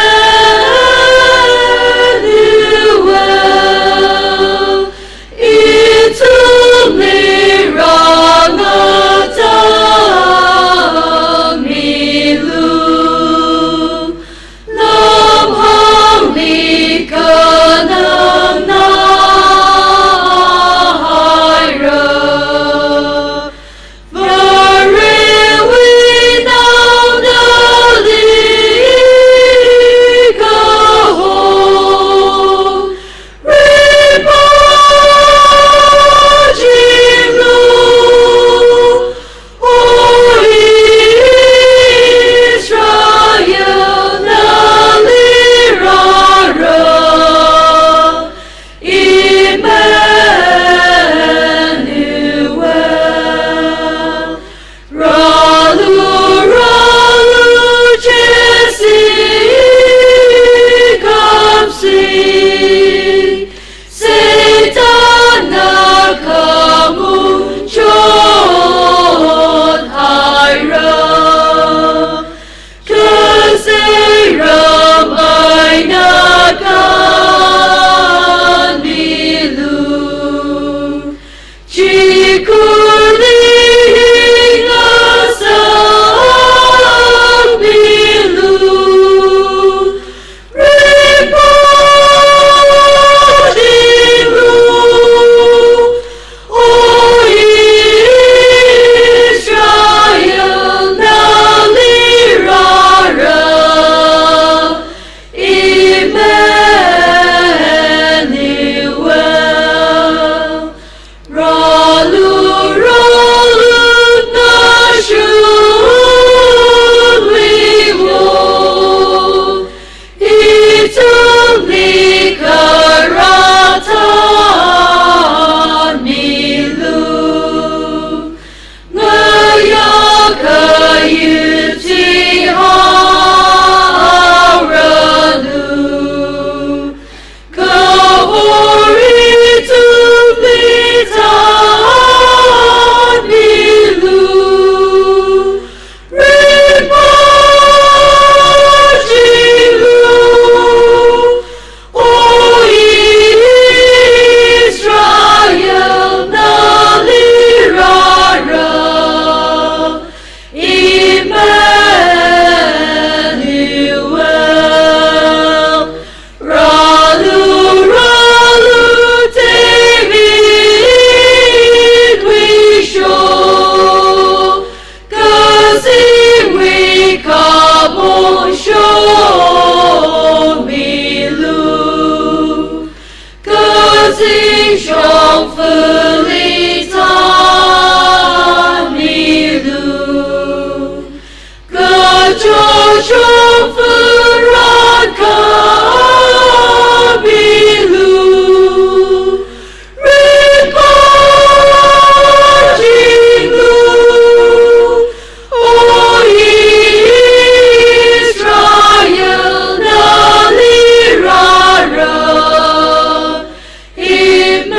ithumli rāngatangmilu. Lamhāngli kanangnahaira, Varewui naonali kaho, rimajinglu, O Israel, nali rāra, Emmanuel. Rālu, rālu, Jesse kapsi, Satanna khamung chothaira, kazeiram eina kanmilu. Chikuli ngasakmilu, rimajinglu, O Israel, nali rāra, Emmanuel. Rālu, rālu, Nashonwui wo, ithumli kharā thanmilu. Ngayā kayuchi haoranu, kahor ithumli thanmilu. Rimajinglu, O Israel, nali rāra, Emmanuel. Rālu, rālu, Davidwui sho, kazingwui khamong shokmilu, kazing shongfali thanmilu, kachot shongfa rānkāmilu. Rimajinglu, O Israel, nali rāra, Emmanuel.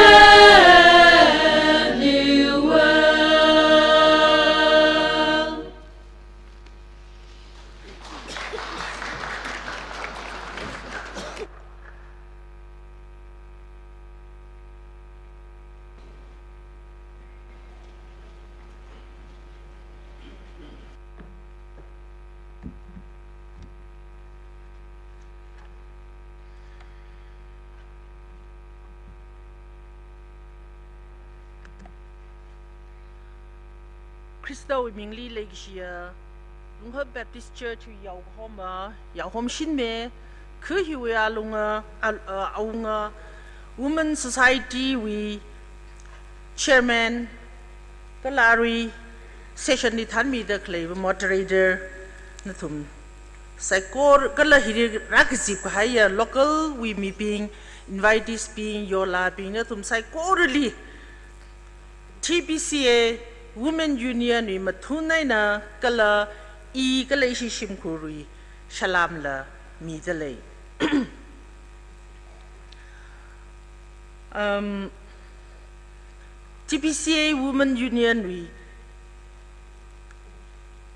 Khristawui mingli leikashiya Lunghap Baptist Church wui yaokahoma, yaohom shinme, kha hiwui alunga, al-, uh, awunga, Women Society wui Chairman, kala arui session li thanmida khaleiva moderator, nathum saikora, kala hili rākazip kahaiya local wui mibing, invitees bing, yolabing, nathum saikorali T B C A Women Union wui mathun eina kala i kala ishi shimkhurwui salam la mida lei. Um, T B C A Women Union wui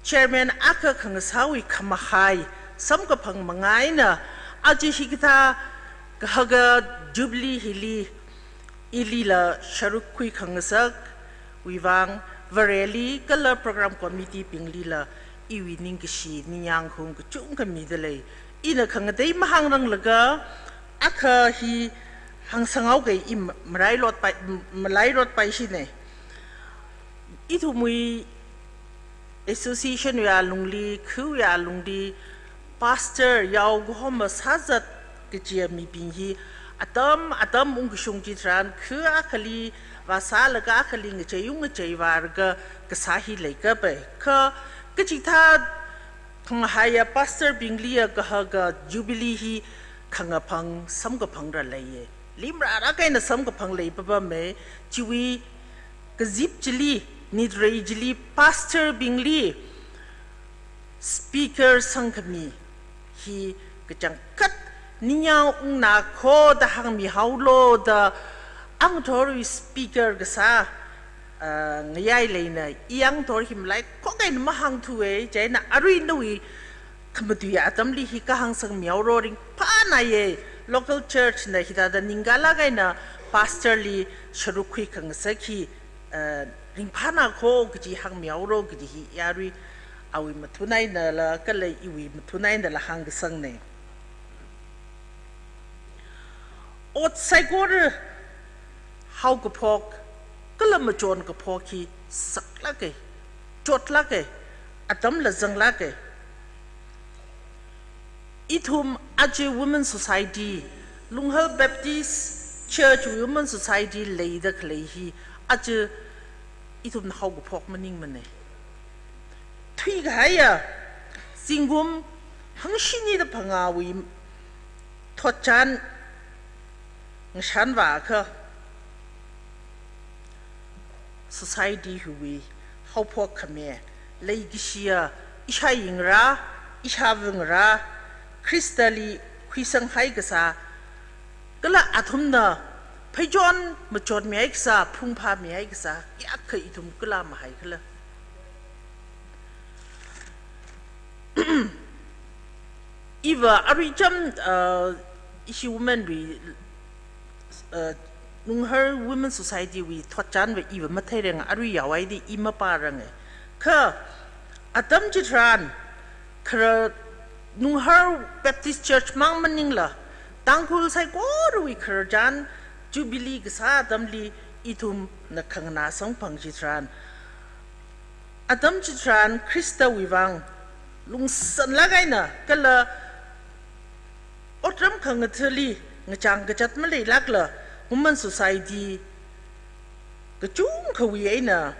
Chairman akha khangasāwui khamahai samkaphang manga eina aja hikathā kahaka Jubilee hili ilila sharuk khuikhangasakwui vang Vareli kala program committee binglila iwui ningkashi ningyāng khaung kachungkha mida lei. Ina khangatei mahāngranglaga akha hi hāngsanghaoki, i marailotpai, malailotpai shine. Ithumwui association wui alungli, khawui alungli, pastor yao kahoma sāzat kajiya mibing hi atam atam ungkashung chitharan, kha akhali vāsālaga akhali ngacheiung ngacheivālaga kasā hi leikapai. Kha kachikathā khamahaiya pastor bingliya kahaka Jubilee hi khangaphang samkaphang rāleiya. Limrārak eina samkaphang leipapama, chiwui kazip chili, nitrei chili, pastor bingli speaker sangkhami hi kachangkhat ningyāng ungnakho da hāngmihaolo da, angathorwui speaker kasā, ah, ngayai leina, i angathor hi malaikhoka eina mahāngthuwa, chieina arui nawui khamatui atamli hi kahāng sangmihaoro, ringphānāya, local church na hithāda ningkala kaina pastor li sharuk khuikhangasak hi, eh, ringphānākho kaji hāngmihaoro kaji hi i arui awui mathun einala kala iwui mathun einala hāngkasangna. Ot saikora haokaphok kala machonkaphok hi saklāka, chotlāka, atamla zanglāka. Ithum aja Women Society, Lunghar Baptist Church Women Society leida khalei hi aja ithumna haokaphok maningmana. Thuikahaiya zingkum hangshinida phangāwui thotchan ngashanvākha society hiwui haophok khami leikashiya ishāyingra, ishāvangra, Khristali khuisanghai kasā, kala athumna pheichon machonmihai kasā, phungphāmihai kasā kayākha ithum kala mahaikhala. Iva arui cham, uh, ishi women wui, uh, Lunghar Women Society wui thotchanva iva matheiranga, arui yaohaida i mapāranga. Kha atam chitharan khara Lunghar Baptist Church mang maningla, Tangkhul saikorawui khararchan Jubilee kasā atamli ithumna khanganā samphang chitharan, atam chitharan Khristawui vang lungsanlāk eina kala otram khangathāli ngachang kachat maleilākla, Women Society kachungkhawui eina,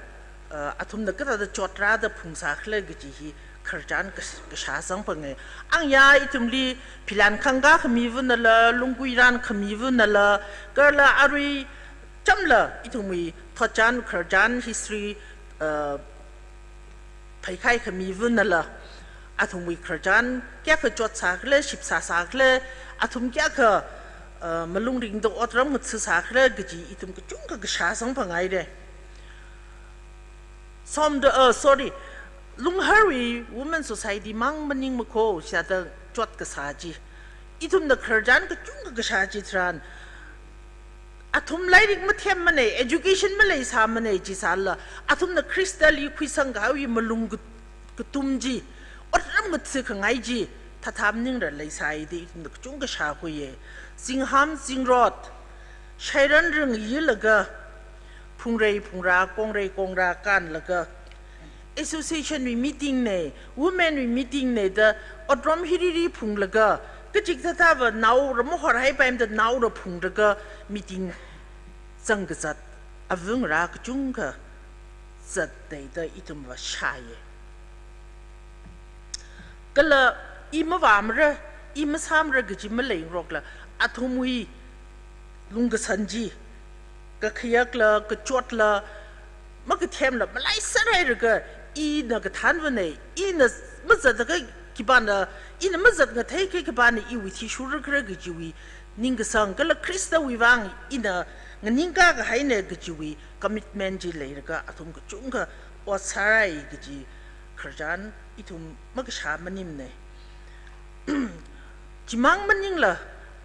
uh, athumna kathāda chotrāda phungsākhala kaji hi khararchan kash-, kashā samphanga. Angya ithumli philan khangka khamivanala, lunggui ran khamivanala, kala arui chamla ithumwui thotchan khararchan history, uh, pheikhai khamivanala, athumwui khararchan kayākha chotsākhala, shipsāsākhala, athum kayākha, uh, malung ringda otram ngathasākhala kaji ithum kachungkha kashā samphanghaira. Somda, uh, sorry, Lungharwui Women Society mang maningmakho, shida chot kasā chi. Ithumna khararchan kachungkha kashā chitharan, athum lairik mathemmana, education maleisāmana chisālala, athumna Khristali khuisangkahaiwui malung ka-, katum chi, otram ngathakhangai chi thatha maningra leisāhaida ithumna kachungkha shākhuiya. Zingham zingrot, shairan ringyirlaga, phungrei phungra, kongrei kongra kānlaga, association wui meeting na, women wui meeting na da, otram hiriri phunglaga, kachikathāva naora mahorhaipaimada naora phunglaga meeting zangkazat, avangarā kachungkha zatda ithumva shāya. Kala i mavāmara, i masāmara kaji maleingarokla, athumwui lungkasan chi, kakhayakla, kachotla, makathemla malaiser hailaga, ina kathānvana, ina mazatlaga khipāna, ina mazatngathei kha khipāna iwui thishurra khala kajiwui ningkasang kala Khristawui vang ina nganingkā kahaina kajiwui commitment chi leilaga athum kachungkha ot sārai kaji khararchan ithum makashā maningmana. Chimang maningla,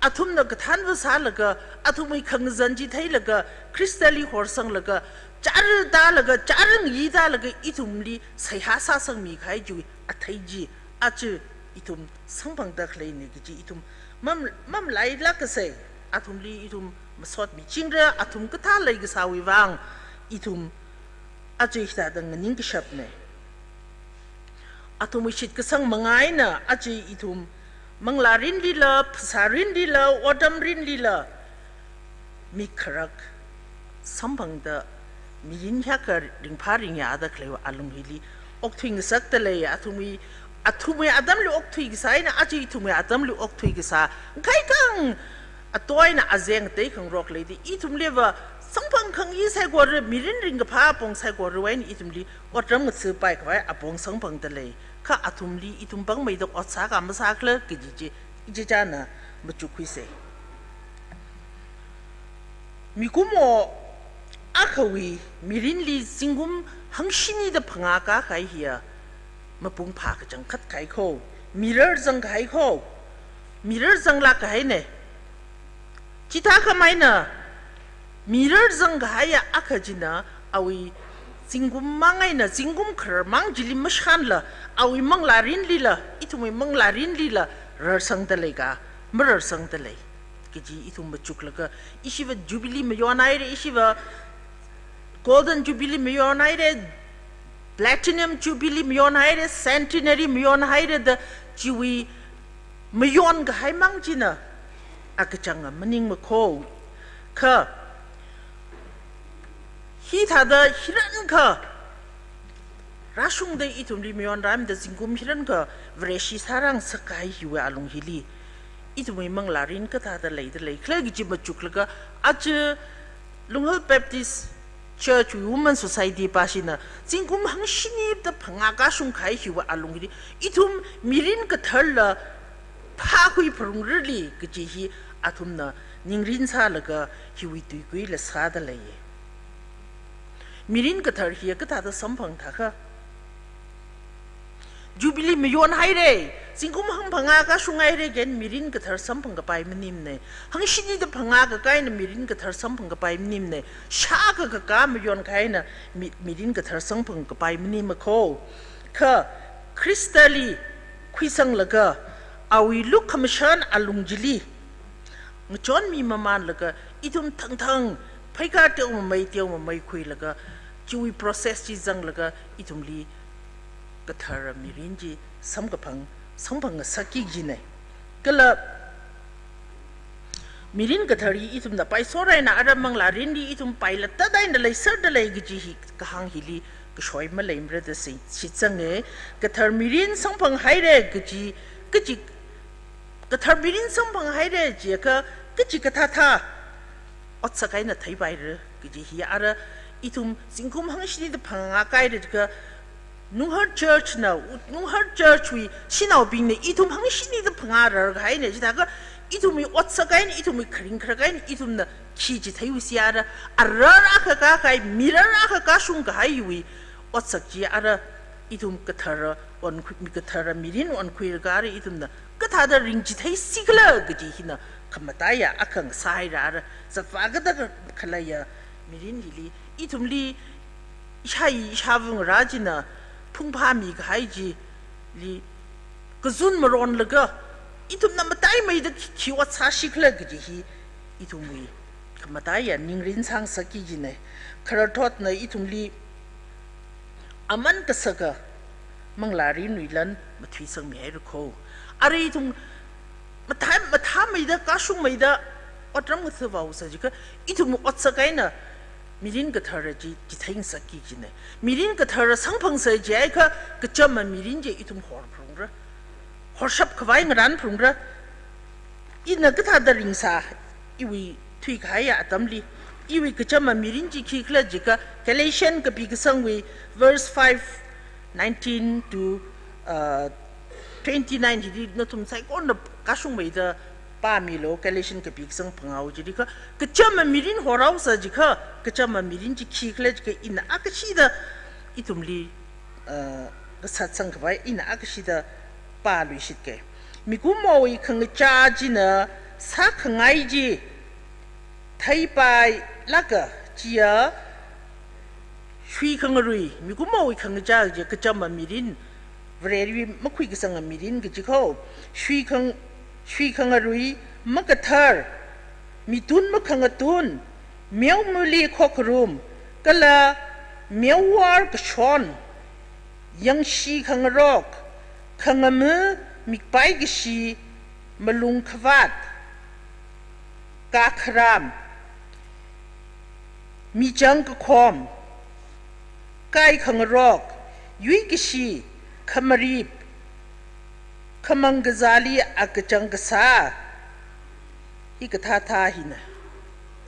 athumna kathānva sālaga, athumwui khangazan chi theilaga, Khristali horsanglaga, chara tālaga, chara ngayi tālaga, ithumli seihā sāsangmi kahai chiwui athei chi, aja ithum samphangda khaleina kaji ithum mam-, mamalailākkasei, athumli ithum masotmichingra, athum kathā leikasāwui vang, ithum aja hithāda nganingkashapna. Athumwui shitkasang manga eina aja ithum manglā mirinlila, phasā mirinlila, otram mirinlila, mikharak samphangda mirin hiyākha ringphā ringyāda khaleiwui alung hili okthuingasakda lei. Athumwui, athumwui atamli okthuikasā eina aja ithumwui atamli okthuikasā, ngakhai kang atoina azeng tei khangarok leida, ithumliva samphang khangayi saikora, mirin ringkaphā apong saikorawui eina ithumli otram ngathapai khavai apong samphangda lei. Kha athumli ithum pāngmeida ot sākha masākhala kaji chi ichichāna machukkhuisei. Mikumo akhawui mirinli zingkum hangshinida phangā kākahai hiya mapung phākachangkhat kahai kho, mirar zangkahai kho, mirar zanglāk kahaina. Chithākhameina mirar zangkahaiya akha china awui zingkum mang eina, zingkum khararmang chili mashānla, awui manglā mirinlila, ithumwui manglā mirinlila rarsangda leika, mararsangda lei kaji ithum machuklaga, ishiva Jubilee mayon haira, ishiva Golden Jubilee mayon haira, Platinum Jubilee mayon haira, Centenary mayon haira da chiwui mayon kahaimang china akachanga maningmakho. Kha hithāda hirankha rāshungda ithumli mayon rāmida zingkum hirankha Vareshi sārāngasak kahai hiwui alung hili ithumwui manglā mirin kathāda leida leikhala kaji machuklaga, aja Lunghel Baptist Church wui Women Society pāshina zingkum hangshinida phangā kāshung kahai hiwui alung hili ithum mirin katharla phākhui pharungrali kaji hi athumna ningrin sālaga hiwui tuikuila sāda leiya. Mirin kathar hiya kathāda samphang thākha, Jubilee mayon haira, zingkum hangphangā kāshung haira kaji eina mirin kathar samphang kapai maningmana. Hangshinida phangā kākā eina mirin kathar samphang kapai maningmana. Shākha kakā mayon kahaina mi-, mirin kathar samphang kapai maningmakho. Kha Khristali khuisanglaga awui lukhamashan alung chili ngachonmi mamānlaga ithum thangthang pheikar teomamei teomamei khuilaga chiwui process chi zanglaga ithumli kathara mirin chi samkaphang, samphangngasakki kajina. Kala mirin kathar hi ithumna paisor eina ara manglā mirinli ithum pailattā eina leiserda lei kaji hi kahāng hili kashoi maleimara da shi-, shitsanga. Kathar mirin samphang haira kaji, kaji, kathar mirin samphang haira jiakha kachikathā thā otsak eina theipaira kaji hi ara ithum zingkum hangshinida phangā kāhaira kha Nunghar Church na, u-, Nunghar Church wui shanaobingna ithum hangshinida phangā rarkahaina. Chithākha ithumwui otsak eina, ithumwui kharing kharak eina ithumna khi chitheiusi ara, arar akha kākahai, mirar akha kāshung kahaiwui otsak chi ara ithum kathara onkhui, mi kathara mirin onkhuilaga ara ithumna kathāda ringchitheisi khala kaji hina khamataiya akha ngasāhaira ara. Zatvā kathā khaleiya mirin hili ithumli ishāyi ishāva ngarā china phungphāmi kahai chili kazun maronlaga ithumna mataimeida khi, khi ot sāsi khala kaji hi ithumwui khamataiya ningrin sāngasakki kajina. Khararthotna ithumli aman kasaka manglā mirinwui lan mathuisangmihaira kho. Ara ithum mathā, mathāmeida, kashungmeida otram ngathāvāsa jiakha ithum otsak eina mirin kathara chi chitheingasakki kajina. Mirin kathara samphangsa jiakha kachama mirin chi ithum horphalungra. Horshap khavai ngaranphalungra. Ina kathāda ringsā, iwui thuikahaiya atamli iwui kachama mirin chi khikhala jiakha, Galatian kapi kasangwui verse five, nineteen to, uh, twenty-nine hili nathum saikorana kashungmeida pāmilu, Galatian kapi kasang phangā chili kha, kachama mirin horhaosa jiakha, kachama mirin chi khikhala jiakha ina akashida ithumli, uh, kasatsang khavai ina akashida pāluishitke. Mikumowui khangachā china sākhangai chi theipailāka, chiya shuikhangarui, mikumowui khangachā chi kachama mirin, Varewui makhuikasanga mirin kaji kho, shuikhang-, shuikhangarui, makathar, mitun makhangatun, meomali khokharum, kala meowar kashon, yangshi khangarok, khangama mikpai kashi, malung khavāt, kakharam, michang kakhom, kai khangarok, yuikashi, khamarip, khamang kazāli akachang kasā, hikathāthā hina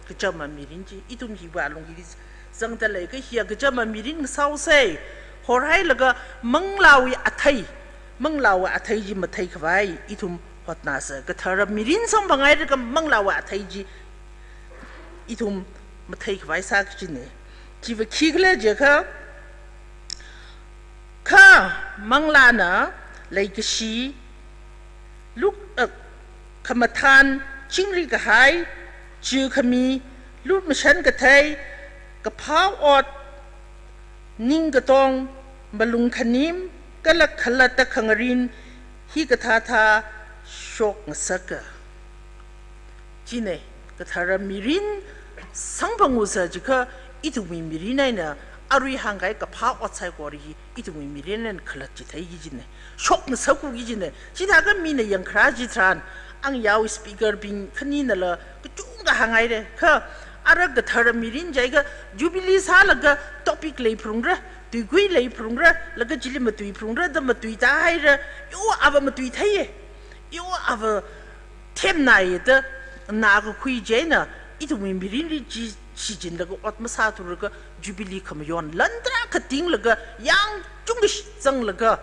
kachama mirin chi. Ithum hiwui alung hili zangda leiakha hiya kachama mirin sāhaosa, horhailaga manglāwui athei, manglāwui athei chi matheikhavai ithum hotnāsa. Kathara mirin samphanghaida kha manglāwui athei chi ithum matheikhavai sā kajina. Chiva khikhala jiakha, kha manglāna leikashi, luk, uh, khamathān, chingri kahai, chi khami, lukhamashan kathei, kaphā ot, ning katong, malung khanim, kala khalatta khangarin, hikathāthā shokngasaka. China, kathara mirin sangphanghaosa jiakha, ithumwui mirin eina arui hāngkahai kaphā ot saikora hi ithumwui mirin eina khalat chithei kajina, shokngasak kajina. Chithākha mina yangkharā chitharan, angyao speaker bing khaninala kachungkha hānghaira. Kha ara kathara mirin jiakha Jubilee sālaga topic leiphalungra, tuikui leiphalungra, laga chili matuiphalungra da matuitāhaira, yo ava matuitheiya, yo ava themnaiya da nā kakhui chieina, ithumwui mirinli chi shichinlaga ot masāthurlaga Jubilee khamayon lan tarākha tinglaga, yang kachungkha zanglaga,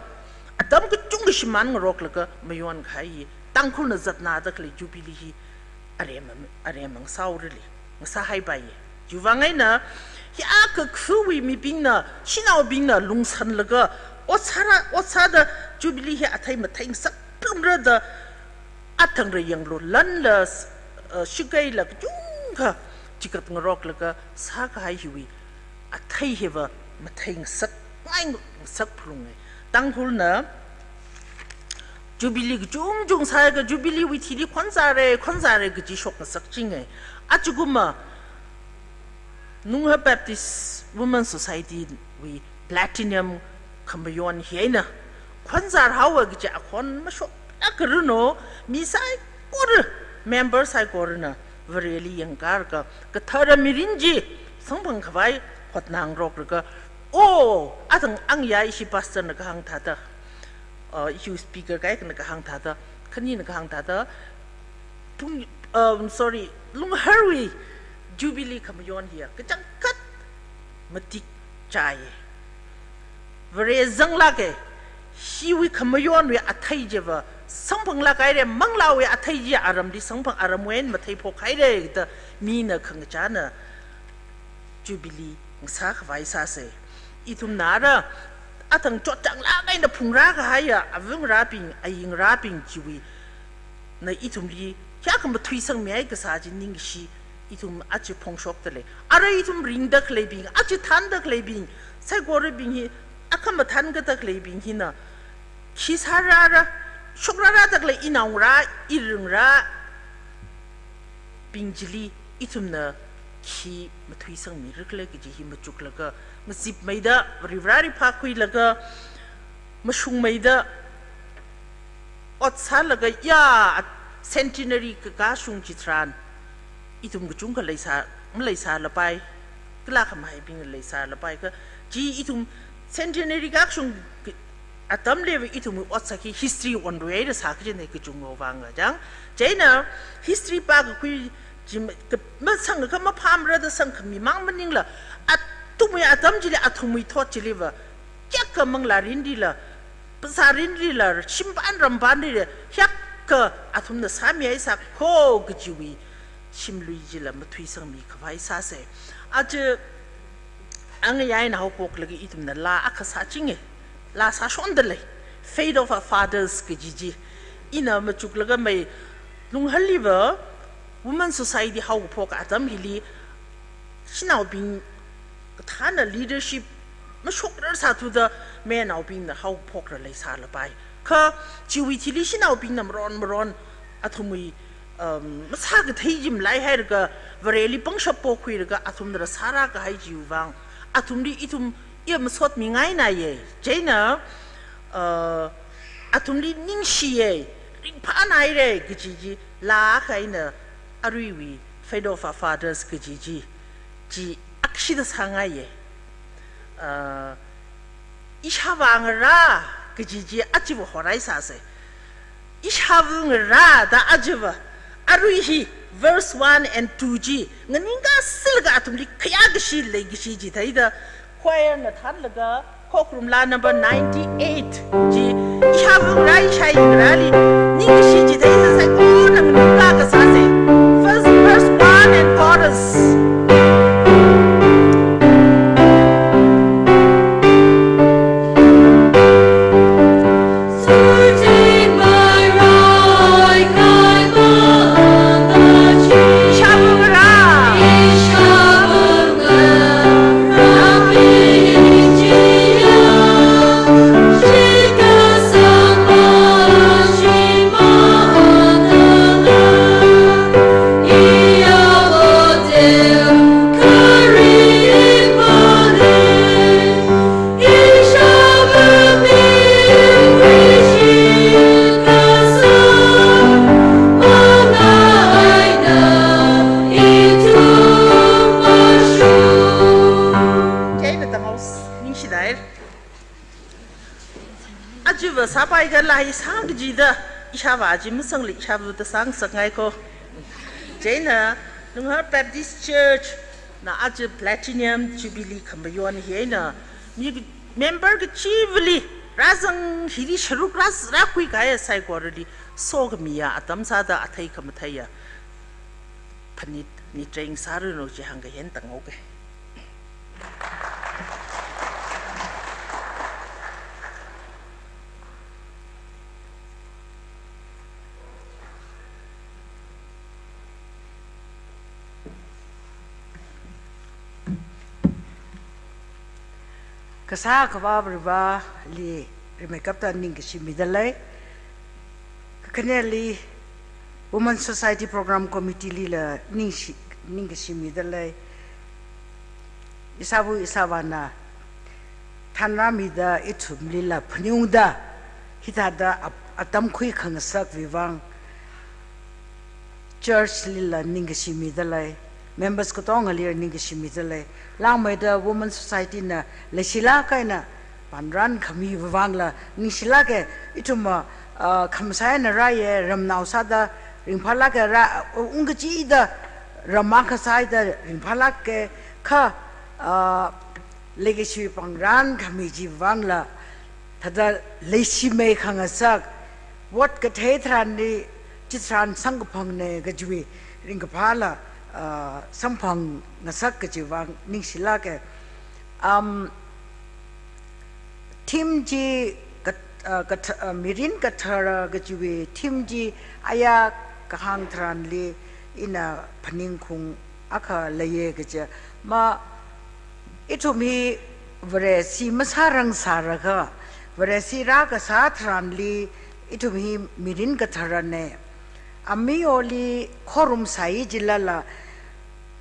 atam kachungkha shimān ngaroklaga mayonkahai Tangkhulna zatnāda khalei Jubilee hi aremma, aremma ngasāhaorali, ngasāhaipaiya. Chiwuivang eina, hiyākha khuiwui mibingna, shanaobingna lungsanlaga, ot sāra, ot sāda Jubilee hi athei matheingasak phalungra da, athangra yanglu lanla, uh, shikeila kachungkha chikat ngaroklaga sākahai hiwui athei hiva matheingasak, ngaingasak phalunga. Tangkhulna Jubilee kachungchung sāakha Jubilee wui thili khonzāra, khonzāra kaji shokngasak chinga. Ajakumma Nungha Baptist Women Society wui platinum khamayon hi eina khonzāhaowa kaji akhon mashok akaranu, mi saikora, member saikorana Vareli yangkharka, kathara mirin chi samphang khavai hotnā ngaroklaga, oh, athang angya ishi pastor na kahāng thāda, uh, ishi speaker kaikhana kahāng thāda, khanina kahāng thāda, pung, um, sorry, Lungharwui Jubilee khamayon hiya kachangkhat matik chāya. Vare zanglāka, hiwui khamayonwui athei chiva samphanglāk haira, manglāwui athei chi aramli samphang, aramwui eina matheiphok haira da mina khangachāna Jubilee ngasā khavai sāsa. Ithumna ara athang chotchanglāk eina phungrā kahaiya avangarābing, ayingarābing chiwui na ithumli hiyākha mathuisangmihai kasā chi ningshi, ithum aja phongshokda lei. Ara ithum ringda khaleibing, aja thānda khaleibing, saikorabing hi, akhama thānkada khaleibing hina khi sārāra, shokrarāda khalei inaongarā, iringarābing chili ithumna khi mathuisangmira khala kaji hi machuklaga, ngazipmeida, Varivarali phākhuilaga, mashungmeida, ot sālaga, ya, centenary kakā shung chitharan, ithum kachungkha leisā, maleisālapai, kala khamahaibing leisālapai kha, chi ithum centenary kakā shung ka-, atamliva ithum ot sāki history onrui haira sā kajina kachungkha vang kajang. Chieina history pākakhui chi ma-, ka-, masang ka maphāmara da sangkhami mang maningla, athumwui atam chili, athumwui thot chiliva, kayākha manglārinlila, phasārinlila, shimpan rampanlila, hiyākha athumna sāmihaisākho kajiwui shimlui chila mathuisangmi khavai sāsa. Aja angayā eina haophoklaga ithumna laa akha sāchinga, laa sāshonda lei, Faith of Our Fathers kaji chi. Ina machuklaga mai Lunghalliva Women Society haokaphok atam hili, shanaobing kathāna leadership mashokrar sāthuda, mayarnaobingna haophokra leisālapai. Kha chiwui thili shanaobingna maron maron athumwui, um, masākathei chi malaihairaga, Vareli pangshap pokhuiraga, athumna rāsārākahai chiwui vang, athumli ithum iya masotmingainaya. Chieina, uh, athumli ningshiya, ringphānaira kaji chi laa akha eina aruiwui Faith of Our Fathers kaji chi, chi akshida sāngaiya. Uh, ishāvā ngarā kaji chi achiva horaisāsa. Ishāvā ngarā da achiva, arui hi verse one and two chi nganingkasilaga athumli khayākashi leikashi chi theida, choir na thānlaga, khokharum laa number ninety-eight chi, ishāvā ngarā, ishāyi ngarāli ningkashi chi theida saikora nganingkakasāsa. First, verse one and chorus. Chieina tangau ningshidai. Achiva sāpai kala ishā kajida, ishāvā chi masangla ishāvā da sāngasakngaiko. Chieina Lunghar Baptist Church na aja Platinum Jubilee khamayon hi eina, mi member kachivali rāzang hili sharuk rā, rākhuikahai saikorali sokhamiya atam sāda athei khamatheiya phanit, nitreng sāranu chi hāngkahen tangaoke. Kasā Akhava Vareli rimeikapta ningkashi midalei. Kakhaneli Women Society Program Committee lila ningshi, ningkashi midalei. Ishāva ishāvāna thanrāmida ithumlila phaningungda hithāda ap-, atam khuikhangasakvang church lila ningkashi midalei, members katongali ningkashi midalei. Langmeida Women Society na leishilāk eina panran khami vangla ningshilāke. Ithum, ah, khamasai eina rāye, ramnao sāda ringphālāke, rā, ungkachida ram akha sāda ringphālāke, kha, ah, leikashi pangran khami chi vangla thāda leishimei khangasak, ot kathei tharanli chitharan samkaphangna kajiwui ringkaphāla, ah, samphang ngasak kajiwui vang ningshilāke. Um, theme chi kat-, ah, kat-, ah, Mirin Kathara kajiwui theme chi aya kahāng tharanli ina phaningkhaung akha leiye kaja ma, ithum hi Varesi masārang sālaga, Varesi rākasā tharanli ithum hi Mirin Katharana. Amiyoli khorumsai jilala,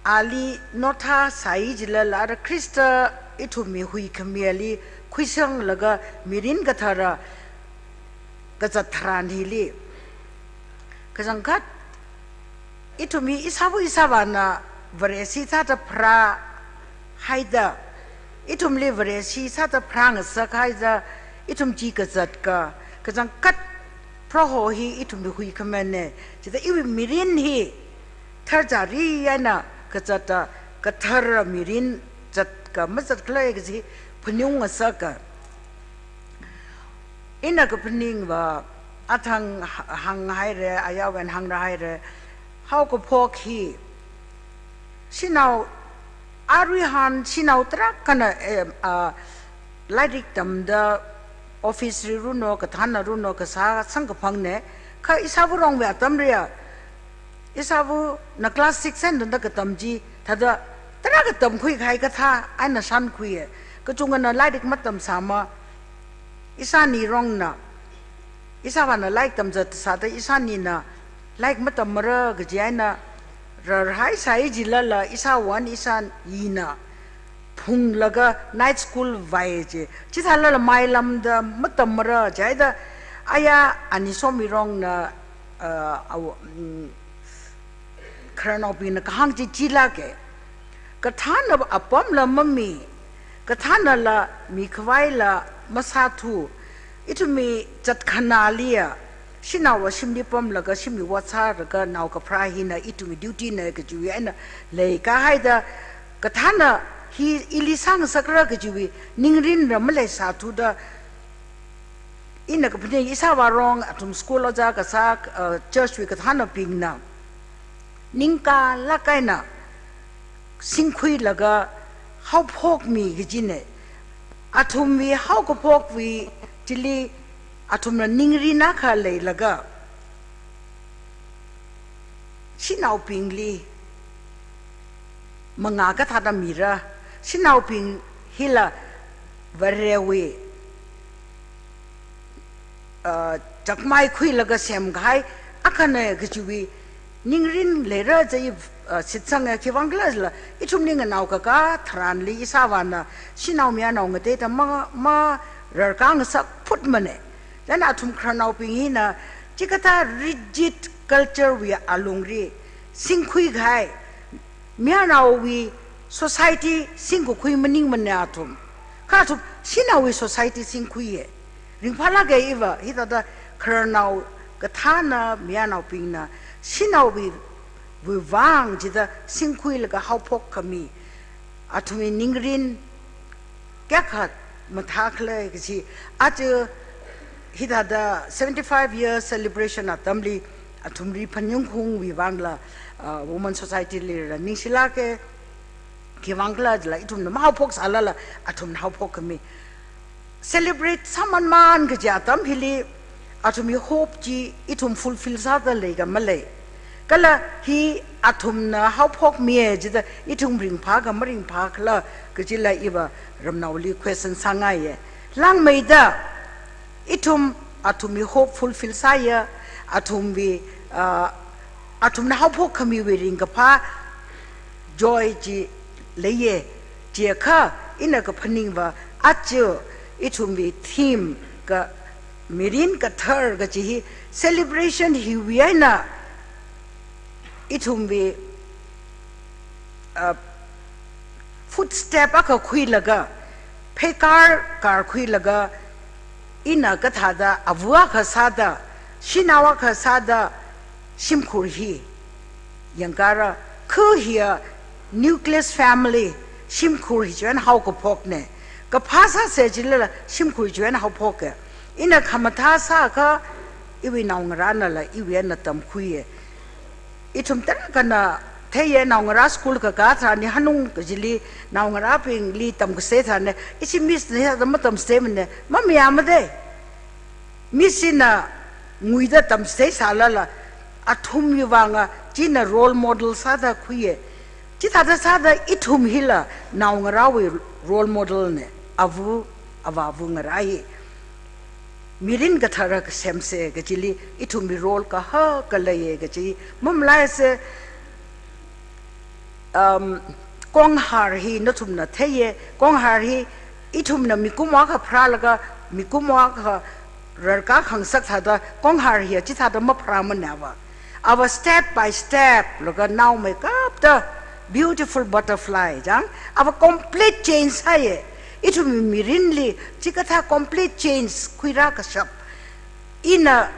ali nothāsai jilala, ara Khrista ithumwui huikhami ali khuisanglaga Mirin Kathara kazat tharan hili. Kachangkhat ithum hi ishāva ishāvāna Varesi sāda pharāhaida, ithumli Varesi sāda pharāngasakhaida, ithum chi kazatka, kachangkhat Proho hi ithumwui huikhamina, chithāda iwui mirin hi tharchari eina kazata kathara mirin zatka mazatkhala kaji phaningung ngasaka. Ina kaphaningva athang ha-, hānghaira, ayāwui eina hāngra haira. Haokaphok hi shanao, aruihon shanao tarākhana, eh, ah, lairik tamda office li runo, kathānna runo, kasā samkaphangna, kha ishāvā rongwui atamli ya, ishāvāna class six eina tangda katam chi, thāda tarākha tamkhui kahai kathā eina shānkhuiya. Kachungkhana lairik matamsāma, ishāni rongna, ishāvāna lairik tamzatsāda ishānina lairik matammara kaji eina rarhaisai jilala, ishāvā eina ishāyina phunglaga night school vai ji. Chithālala mailamda matammara jihaida, aya ani somi rongna, uh, awo, mm, khararnaobingna kahāng chi chilāka. Kathāna apamla mami, kathānala mikhavaila masāthu, ithumwui zatkhanāli ya, shanao ashimli pamlaga shimli ot sālaga nao kapharā hina ithumwui duty na kajiwui eina leikahaida, kathāna hi ili sāngasakra kajiwui ningrinla maleisāthuda, ina kaphaning ishāvā rong, athum school ojā kasā, uh, church wui kathānabingna ningkālāk eina singkhuilaga haophokmi kajina. Athumwui haokaphokwui chili athumna ningrin akha leilaga, shanaobingli mangā kathāda mira, shanaobing hila Varewui, uh, chakmai khuilaga semkahai akhana kajiwui ningrin leira jiya, uh, shitsanga. Khiwuivang khala jila, ithumli nganao kakā tharanli ishāvāna shanao mayarnao ngateida ma, mararkā ngasak phutmana. Chieina athum khararnaobing hina chikathā rigid culture wui alungli singkhui kahai, mayarnaowui society singkakhui maningmana athum. Kha athum shanaowui society singkhuiya. Ringphālāka iva, hithāda khararnao kathāna mayarnaobingna shanaowui, wuivang jida singkhuilaga haophokkhami, athumwui ningrin kayākha mathākhala kaji. Aja hithāda seventy-five year celebration atamli athumli phaningungwui vangla, uh, Women Society lila ningshilāka. Khiwuivang khala jila ithumna mahaophoksalala athumna haophokkhami. Celebrate sāmanman kaji atam hili athumwui hope chi ithum fulfill sāda leika malei. Kala hi athumna haophokmiya jida ithum ringphāka maringphākhala kajila iva ramnaoli question sāngaiya. Langmeida ithum athumwui hope fulfill sāya, athumwui, ah, athumna haophokkhamiwui ringkaphā joy chi leiya. Chiakha ina kaphaningva, aja ithumwui theme ka mirin kathar kaji hi celebration hiwui eina ithumwui, uh, footstep akha khuilaga, pheikar karkhuilaga, ina kathāda ava akha sāda, shanao akha sāda, shimkhur hi yangkara, khu hiya nucleus family, shimkhur hi chiwui eina haokaphokna. Kaphā sāsa jilala shimkhur chiwui eina haophoka. Ina khamathā sākha, iwui naongarānala iwui eina tamkhuiya. Ithum tarākhana theiya, naongarā school kakā tharan hanung kajili naongarābingli tamkasei tharan, ishi miss na hithāda matamseimana, mamayāmada. Miss hina nguida tamseisālala, athumwui vanga china role model sāda khuiya. Chithāda sāda ithum hila naongarāwui role model na, ava, avāva ngarā hi. Mirin kathara kasemsa kajili ithumwui role kahaka leiya kaji mamalaisa. Um, Konghar hi nathumna theiya, Konghar hi ithumna mikumo akha pharālaga, mikumo akha rarkā khangasak thāda, Konghar hi chithāda mapharāmana ava. Ava step by step laga naomeikapta beautiful butterfly chang, ava complete change sāya. Ithumwui mirinli chikathā complete change khuirā kashap. Ina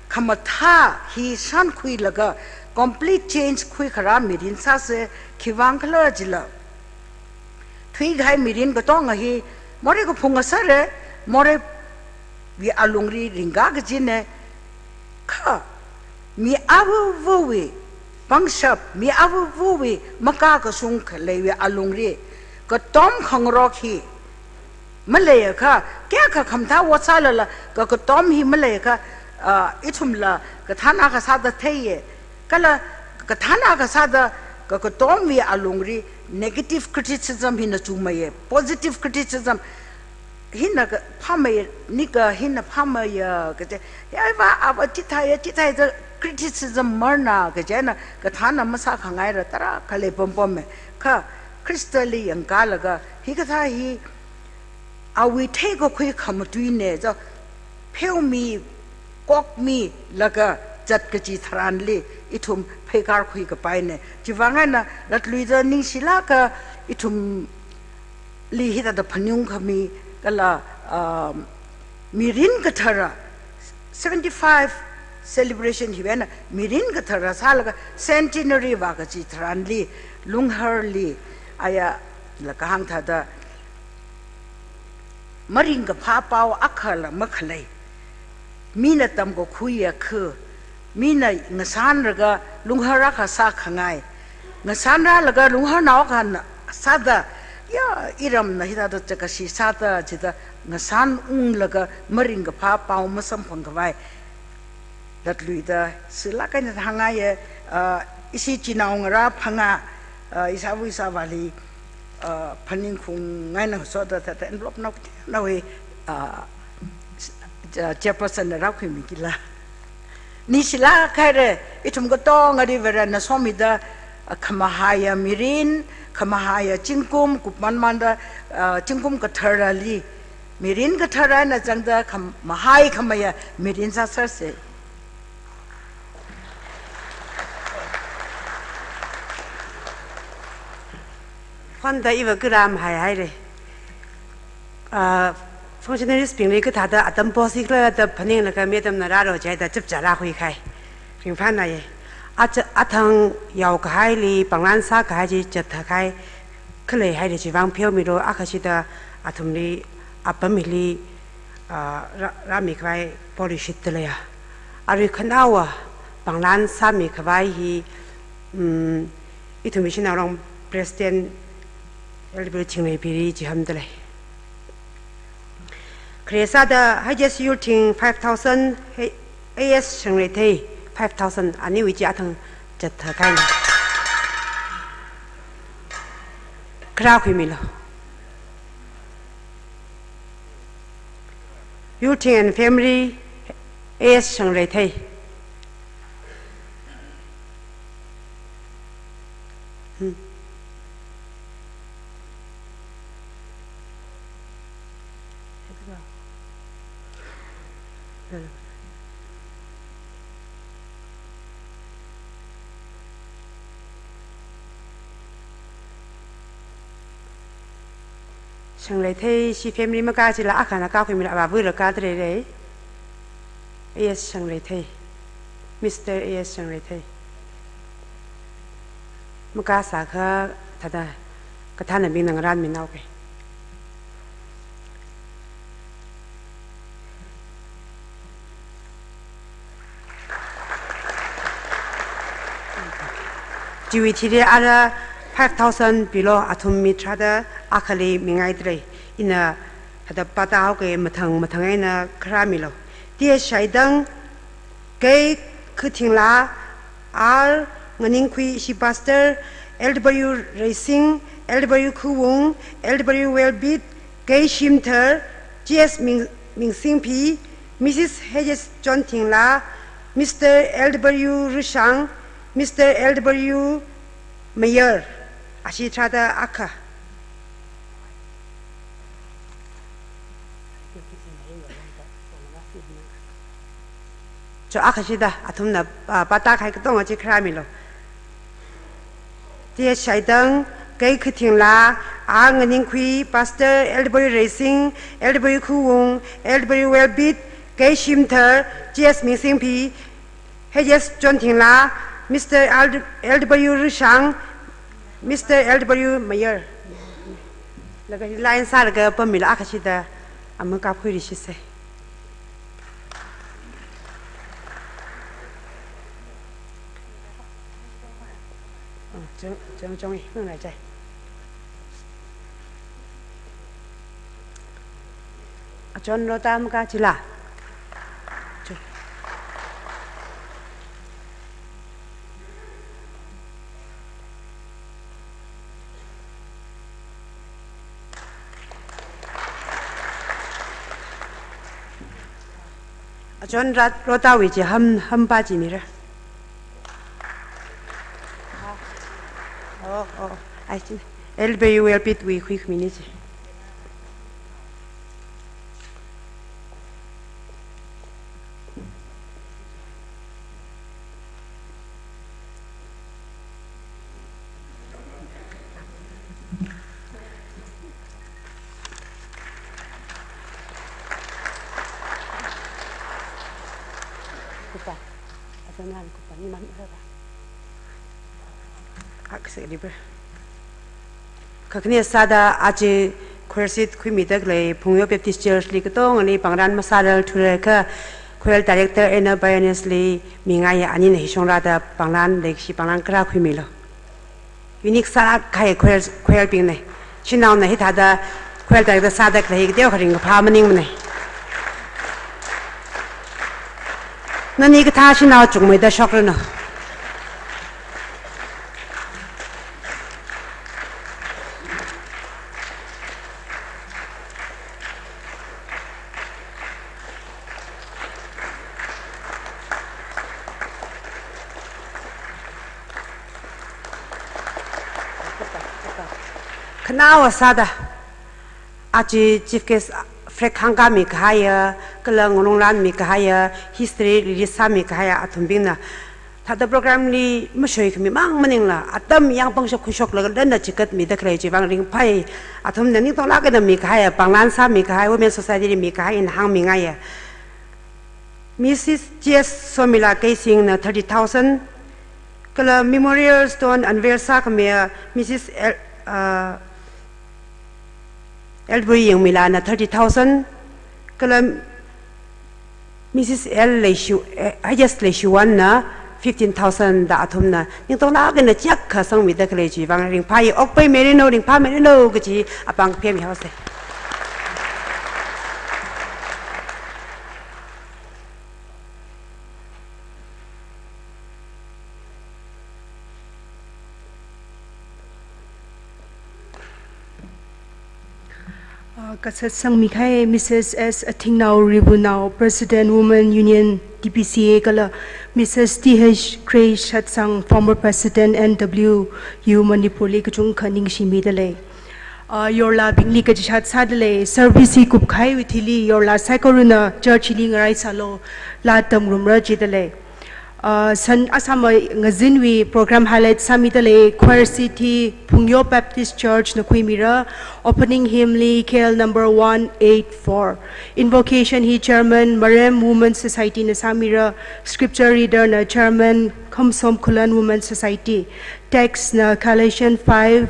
khamathā hi shānkhuilaga Complete change khuikharā mirin sāsa, khiwuivang khala jila, thuikahai mirin katonga hi morei kaphung ngasāra, moreiwui alungli ringka kajina. Kha mi avāvawui pangshap, mi avāvawui makakashung khaleiwui alungli katom khangarok hi maleiakha, kayākha khamathā ot sālala ka katom hi maleiakha, ah, ithumla kathāna kasāda theiya. Kala kathāna kasāda ka katomwui alungli negative criticism hina chungmeiya, positive criticism hina ka phāmei, nika hina phāmeiya kaje, ya va, ava chithāya, chithāya da criticism marna kajina, kathāna masākhangaira tarākha leipampama. Kha Khristali yangkalaga, hikathā hi awui theikakhui khamatuina da pheomi, kokmilaga zat kaji tharanli ithum pheikar khuikapaina. Chiwuivang eina latluida ningshilāka ithumli hithāda phaningungkhami kala, um, mirin kathara seventy-five celebration hiwui eina mirin kathara sālaga centenary vā kaji tharanli Lungharli aya la kahāng thāda maringkaphā pao akhala makhalei. Mina tamkakhuiya khu, mina ngasānlaga Lunghar akha sākhangai. Ngasānrālaga Lungharnao akhana sāda, ya, iramna hithāda chakashi sāda chida ngasānunglaga maringkaphā pao masamphangkhavai latluida silāk eina hāngngaiya, ah, ishi chinao ngarā phangā, ah, ishāva ishāvāli, ah, phaningkhaung eina soda thāda envelope nao, naowui, ah, s-, ah, chairperson na rākhuimi kila. Ningshilāk haira, ithum katongali Varena somida, ah, khamahaiya mirin, khamahaiya zingkum, kupman manda, ah, zingkum katharali mirin kathara eina zangda kham-, mahaikhameiya mirin sāsersa. Phonda iva kharam haihaira. Ah, functionaries bingli kathāda atam posi khala da phaninglaga mi atamna rāra jihaida chapcha rākhuikhai. Ringphānāya. Aja-, athang yaokahaili panglan sākahai chi chathakhai khalei haira, chiwuivang pheomilu, akhashida athumli apam hili, ah, rā-, rāmikhavai poli shitda leiya. Arui khanaowa panglan sāmikhavai hi, um, ithum Missionary President Elder Thinglei Piri chihamda lei. Khare sāda H S Yurthing five thousand, H-, A S Shangreithei five thousand, aniwui chi athang chatthakhaina. Kharā khuimilu. Yurthing and Family, A S Shangreithei. Hmm. Shangreithei, ishi family makā chila akhana kākhuimilu, avāva̱la kātarei. A S Shangreithei. Mister A S Shangreithei. Makā sākha thāda kathānabingna ngarānmi naoke. Chiwui thili ara five thousand pilo, athum mi tharāda akhali mingaidalei. Ina thāda pātāhaoke, mathang mathang eina kharāmilu. T S Shaidang, K Khuthingla, R Nganingkhui, ishi pastor, L W Reising, L W Khuwung, L W Welbit, K Shimthar, G S Ming-, Mingsingphi, Missus H S Chonthingla, Mister L W Rushang, Mister L W Mayer, ashi tharāda akha. Cho akhashida, athumna, ah, pātākahai katonga chi kharāmilu. T S Shaidang, K Khuthingla, R Nganingkhui, Pastor L W Reising, L W Khuwung, L W Welbit, K Shimthar, G S Mingsingphi, H S Chonthingla, Mister L W Rishang, Mister L W Mayer. Laga line sālaga pamila akha shida amaka phuiri shise. Oh, chong, chong, chong, eh, nung lai chai. Achon Rota maka chila. Chu. Achon Rat-, Rotawui chi ham, hampa chi mira. Oh, oh, I see. L B U L P wui quick minute. Kupa. Asanan kupa ni man rara. Akse libre. Kakhane sāda aja choir seat khuimida khalei Phungyo Baptist Church li katongali pangran masālala thurakha choir director eina pioneers li mingaiya anina hishongrada pangran leikashi pangran kharā khuimilu. Unique sālāk kahai choir, choir bingna. Shanaona hithāda choir director sāda khalei kateo kharing kaphā maningmana. Nani kathā shanao chungmeida shokranu. Khanaowa sāda, aja chief guest, flag hāngkāmi kahaiya, kala ngalung lanmi kahaiya, history release sāmi kahaiya athumbingna, thāda program li mashoikhami mang maningla, atam yangpangshap khuishoklaga landa chigatmida khalei chiwui vang ringphai. Athumna ningtonglāk eina mikahaiya, panglan sāmi kahai, Women Society li mikahai ina hāngmingaiya. Missus J S Somila Keishingna thirty thousand, kala Memorial Stone unveil sākhamiya Missus L, uh, Elbui Yingmilana thirty thousand, kala Missus L Leishu, eh, H S Leishuwanna fifteen thousand da athumna ningtonglāk eina chiyākha sangmida khalei chiwui vang ringphai. Okpei merino, ringphā merino kaji apāng kaphemmi haosa. Uh, kasat sangmikahai Missus S Athingnao Ribunao, President Women Union D P C A kala Missus T H Kreisatsang, former President N W U Manipur li kachungkha ningshimida lei. Uh, yorlabingli kachishat sāda lei, service hi kupkahaiwui thili yorla saikorana church li ngaraisālu, laa tamngarumra jida lei. Uh, san asama ngazinwui program highlight sāmida lei, choir seat hi Phungyo Baptist Church na khuimira, opening hymn li K L number one eight four. Invocation hi Chairman Marem Women Society na sāmira, scripture reader na Chairman Khamsom Khullen Women Society. Text na Galatians five,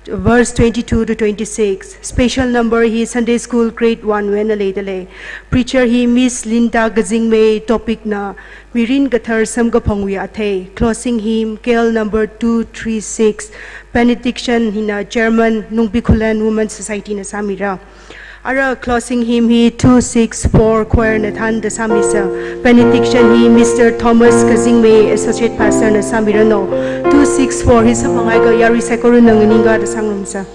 verse twenty-two to twenty-six. Special number hi Sunday School Grade one wui eina leida lei. Preacher hi Miss Linda Kazingmei, topic na Mirin Kathar Samkaphangwui Athei. Closing hymn K L number two three six. Benediction hina Chairman Nungbi Khullen Women Society na sāmira. Ara closing hymn hi two six four choir na thānda sāmisa. Benediction hi Mister Thomas Kazingmei, Associate Pastor na sāmiranu. Two six four hi samphangakha yarui saikorana nganingkada sāngarumsa.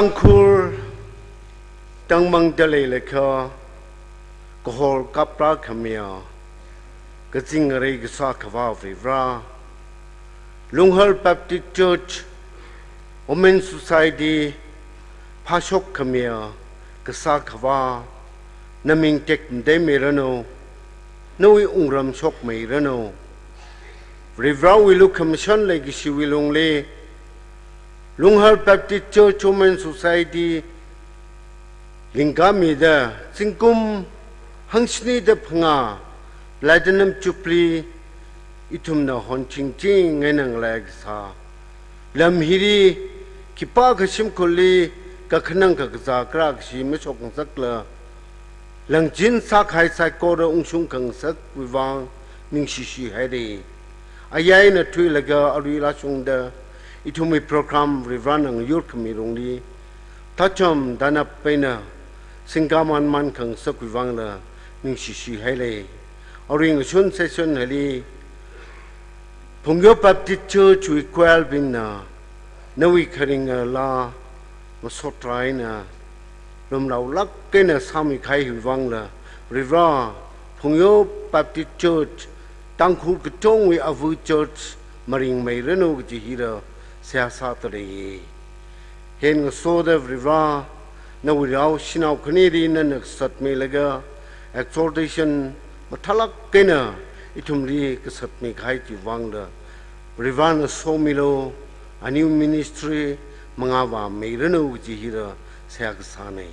Tangkhul tangmangda leilakha, kahor kaprā khamiya, kazing ngarei kasā Akhava Varivara, Lunghal Baptist Church Women Society phāshok khamiya kasā Akhava, naming tekmatei miranu, nawui wungram shokmiranu. Varivarawui lukhamashan leikashiwui lungli, Lunghal Baptist Church Women Society lingkāmida zingkum hangshinida phangā Platinum Jubilee ithumna honchingching eina ngalei kasā, lam hili khipākha shimkhurli kakhanang kakazā kharā kashi mashokngasakla, langchin sākahai saikora ungshung khangasakwui vang ningshishi haira. Ayarna thuilaga arui lashungda ithumwui program Varivarana ngayur khami lungli thacham danap eina singkāmanman khangasakwui vangla ningshishi haira. Arui ngashun session hili Phungyo Baptist Church wui choir bingna nawui kharinga laa masotra eina lumlaolāk eina sāmikahaiwui vangla, Varivara, Phungyo Baptist Church, Tangkhul katongwui ava church maringmiranu kaji hila seihā sāda lei. Hen ngasoda Varivara, nawui rao shanao khanili nana kasatmilaga, exhortation mathālāk eina ithumli kasatmikahai chiwui vangla, Varivarana somilu, aniu ministry mangāvāmiranu kaji hila seihā kasāna.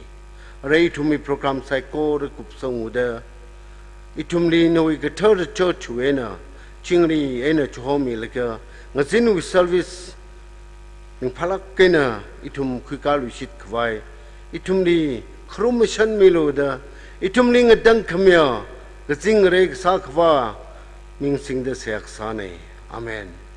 Arui ithumwui program saikora kupsanguda, ithumli nawui kathara church wui eina chingri eina chihomilaga, ngazinwui service ringphālāk eina ithum khuikāluishit khavai ithumli kharum mashanmilu da, ithumli ngatang khamiya kazing ngarei kasā Akhava ming singda seihā kasāna. Amen.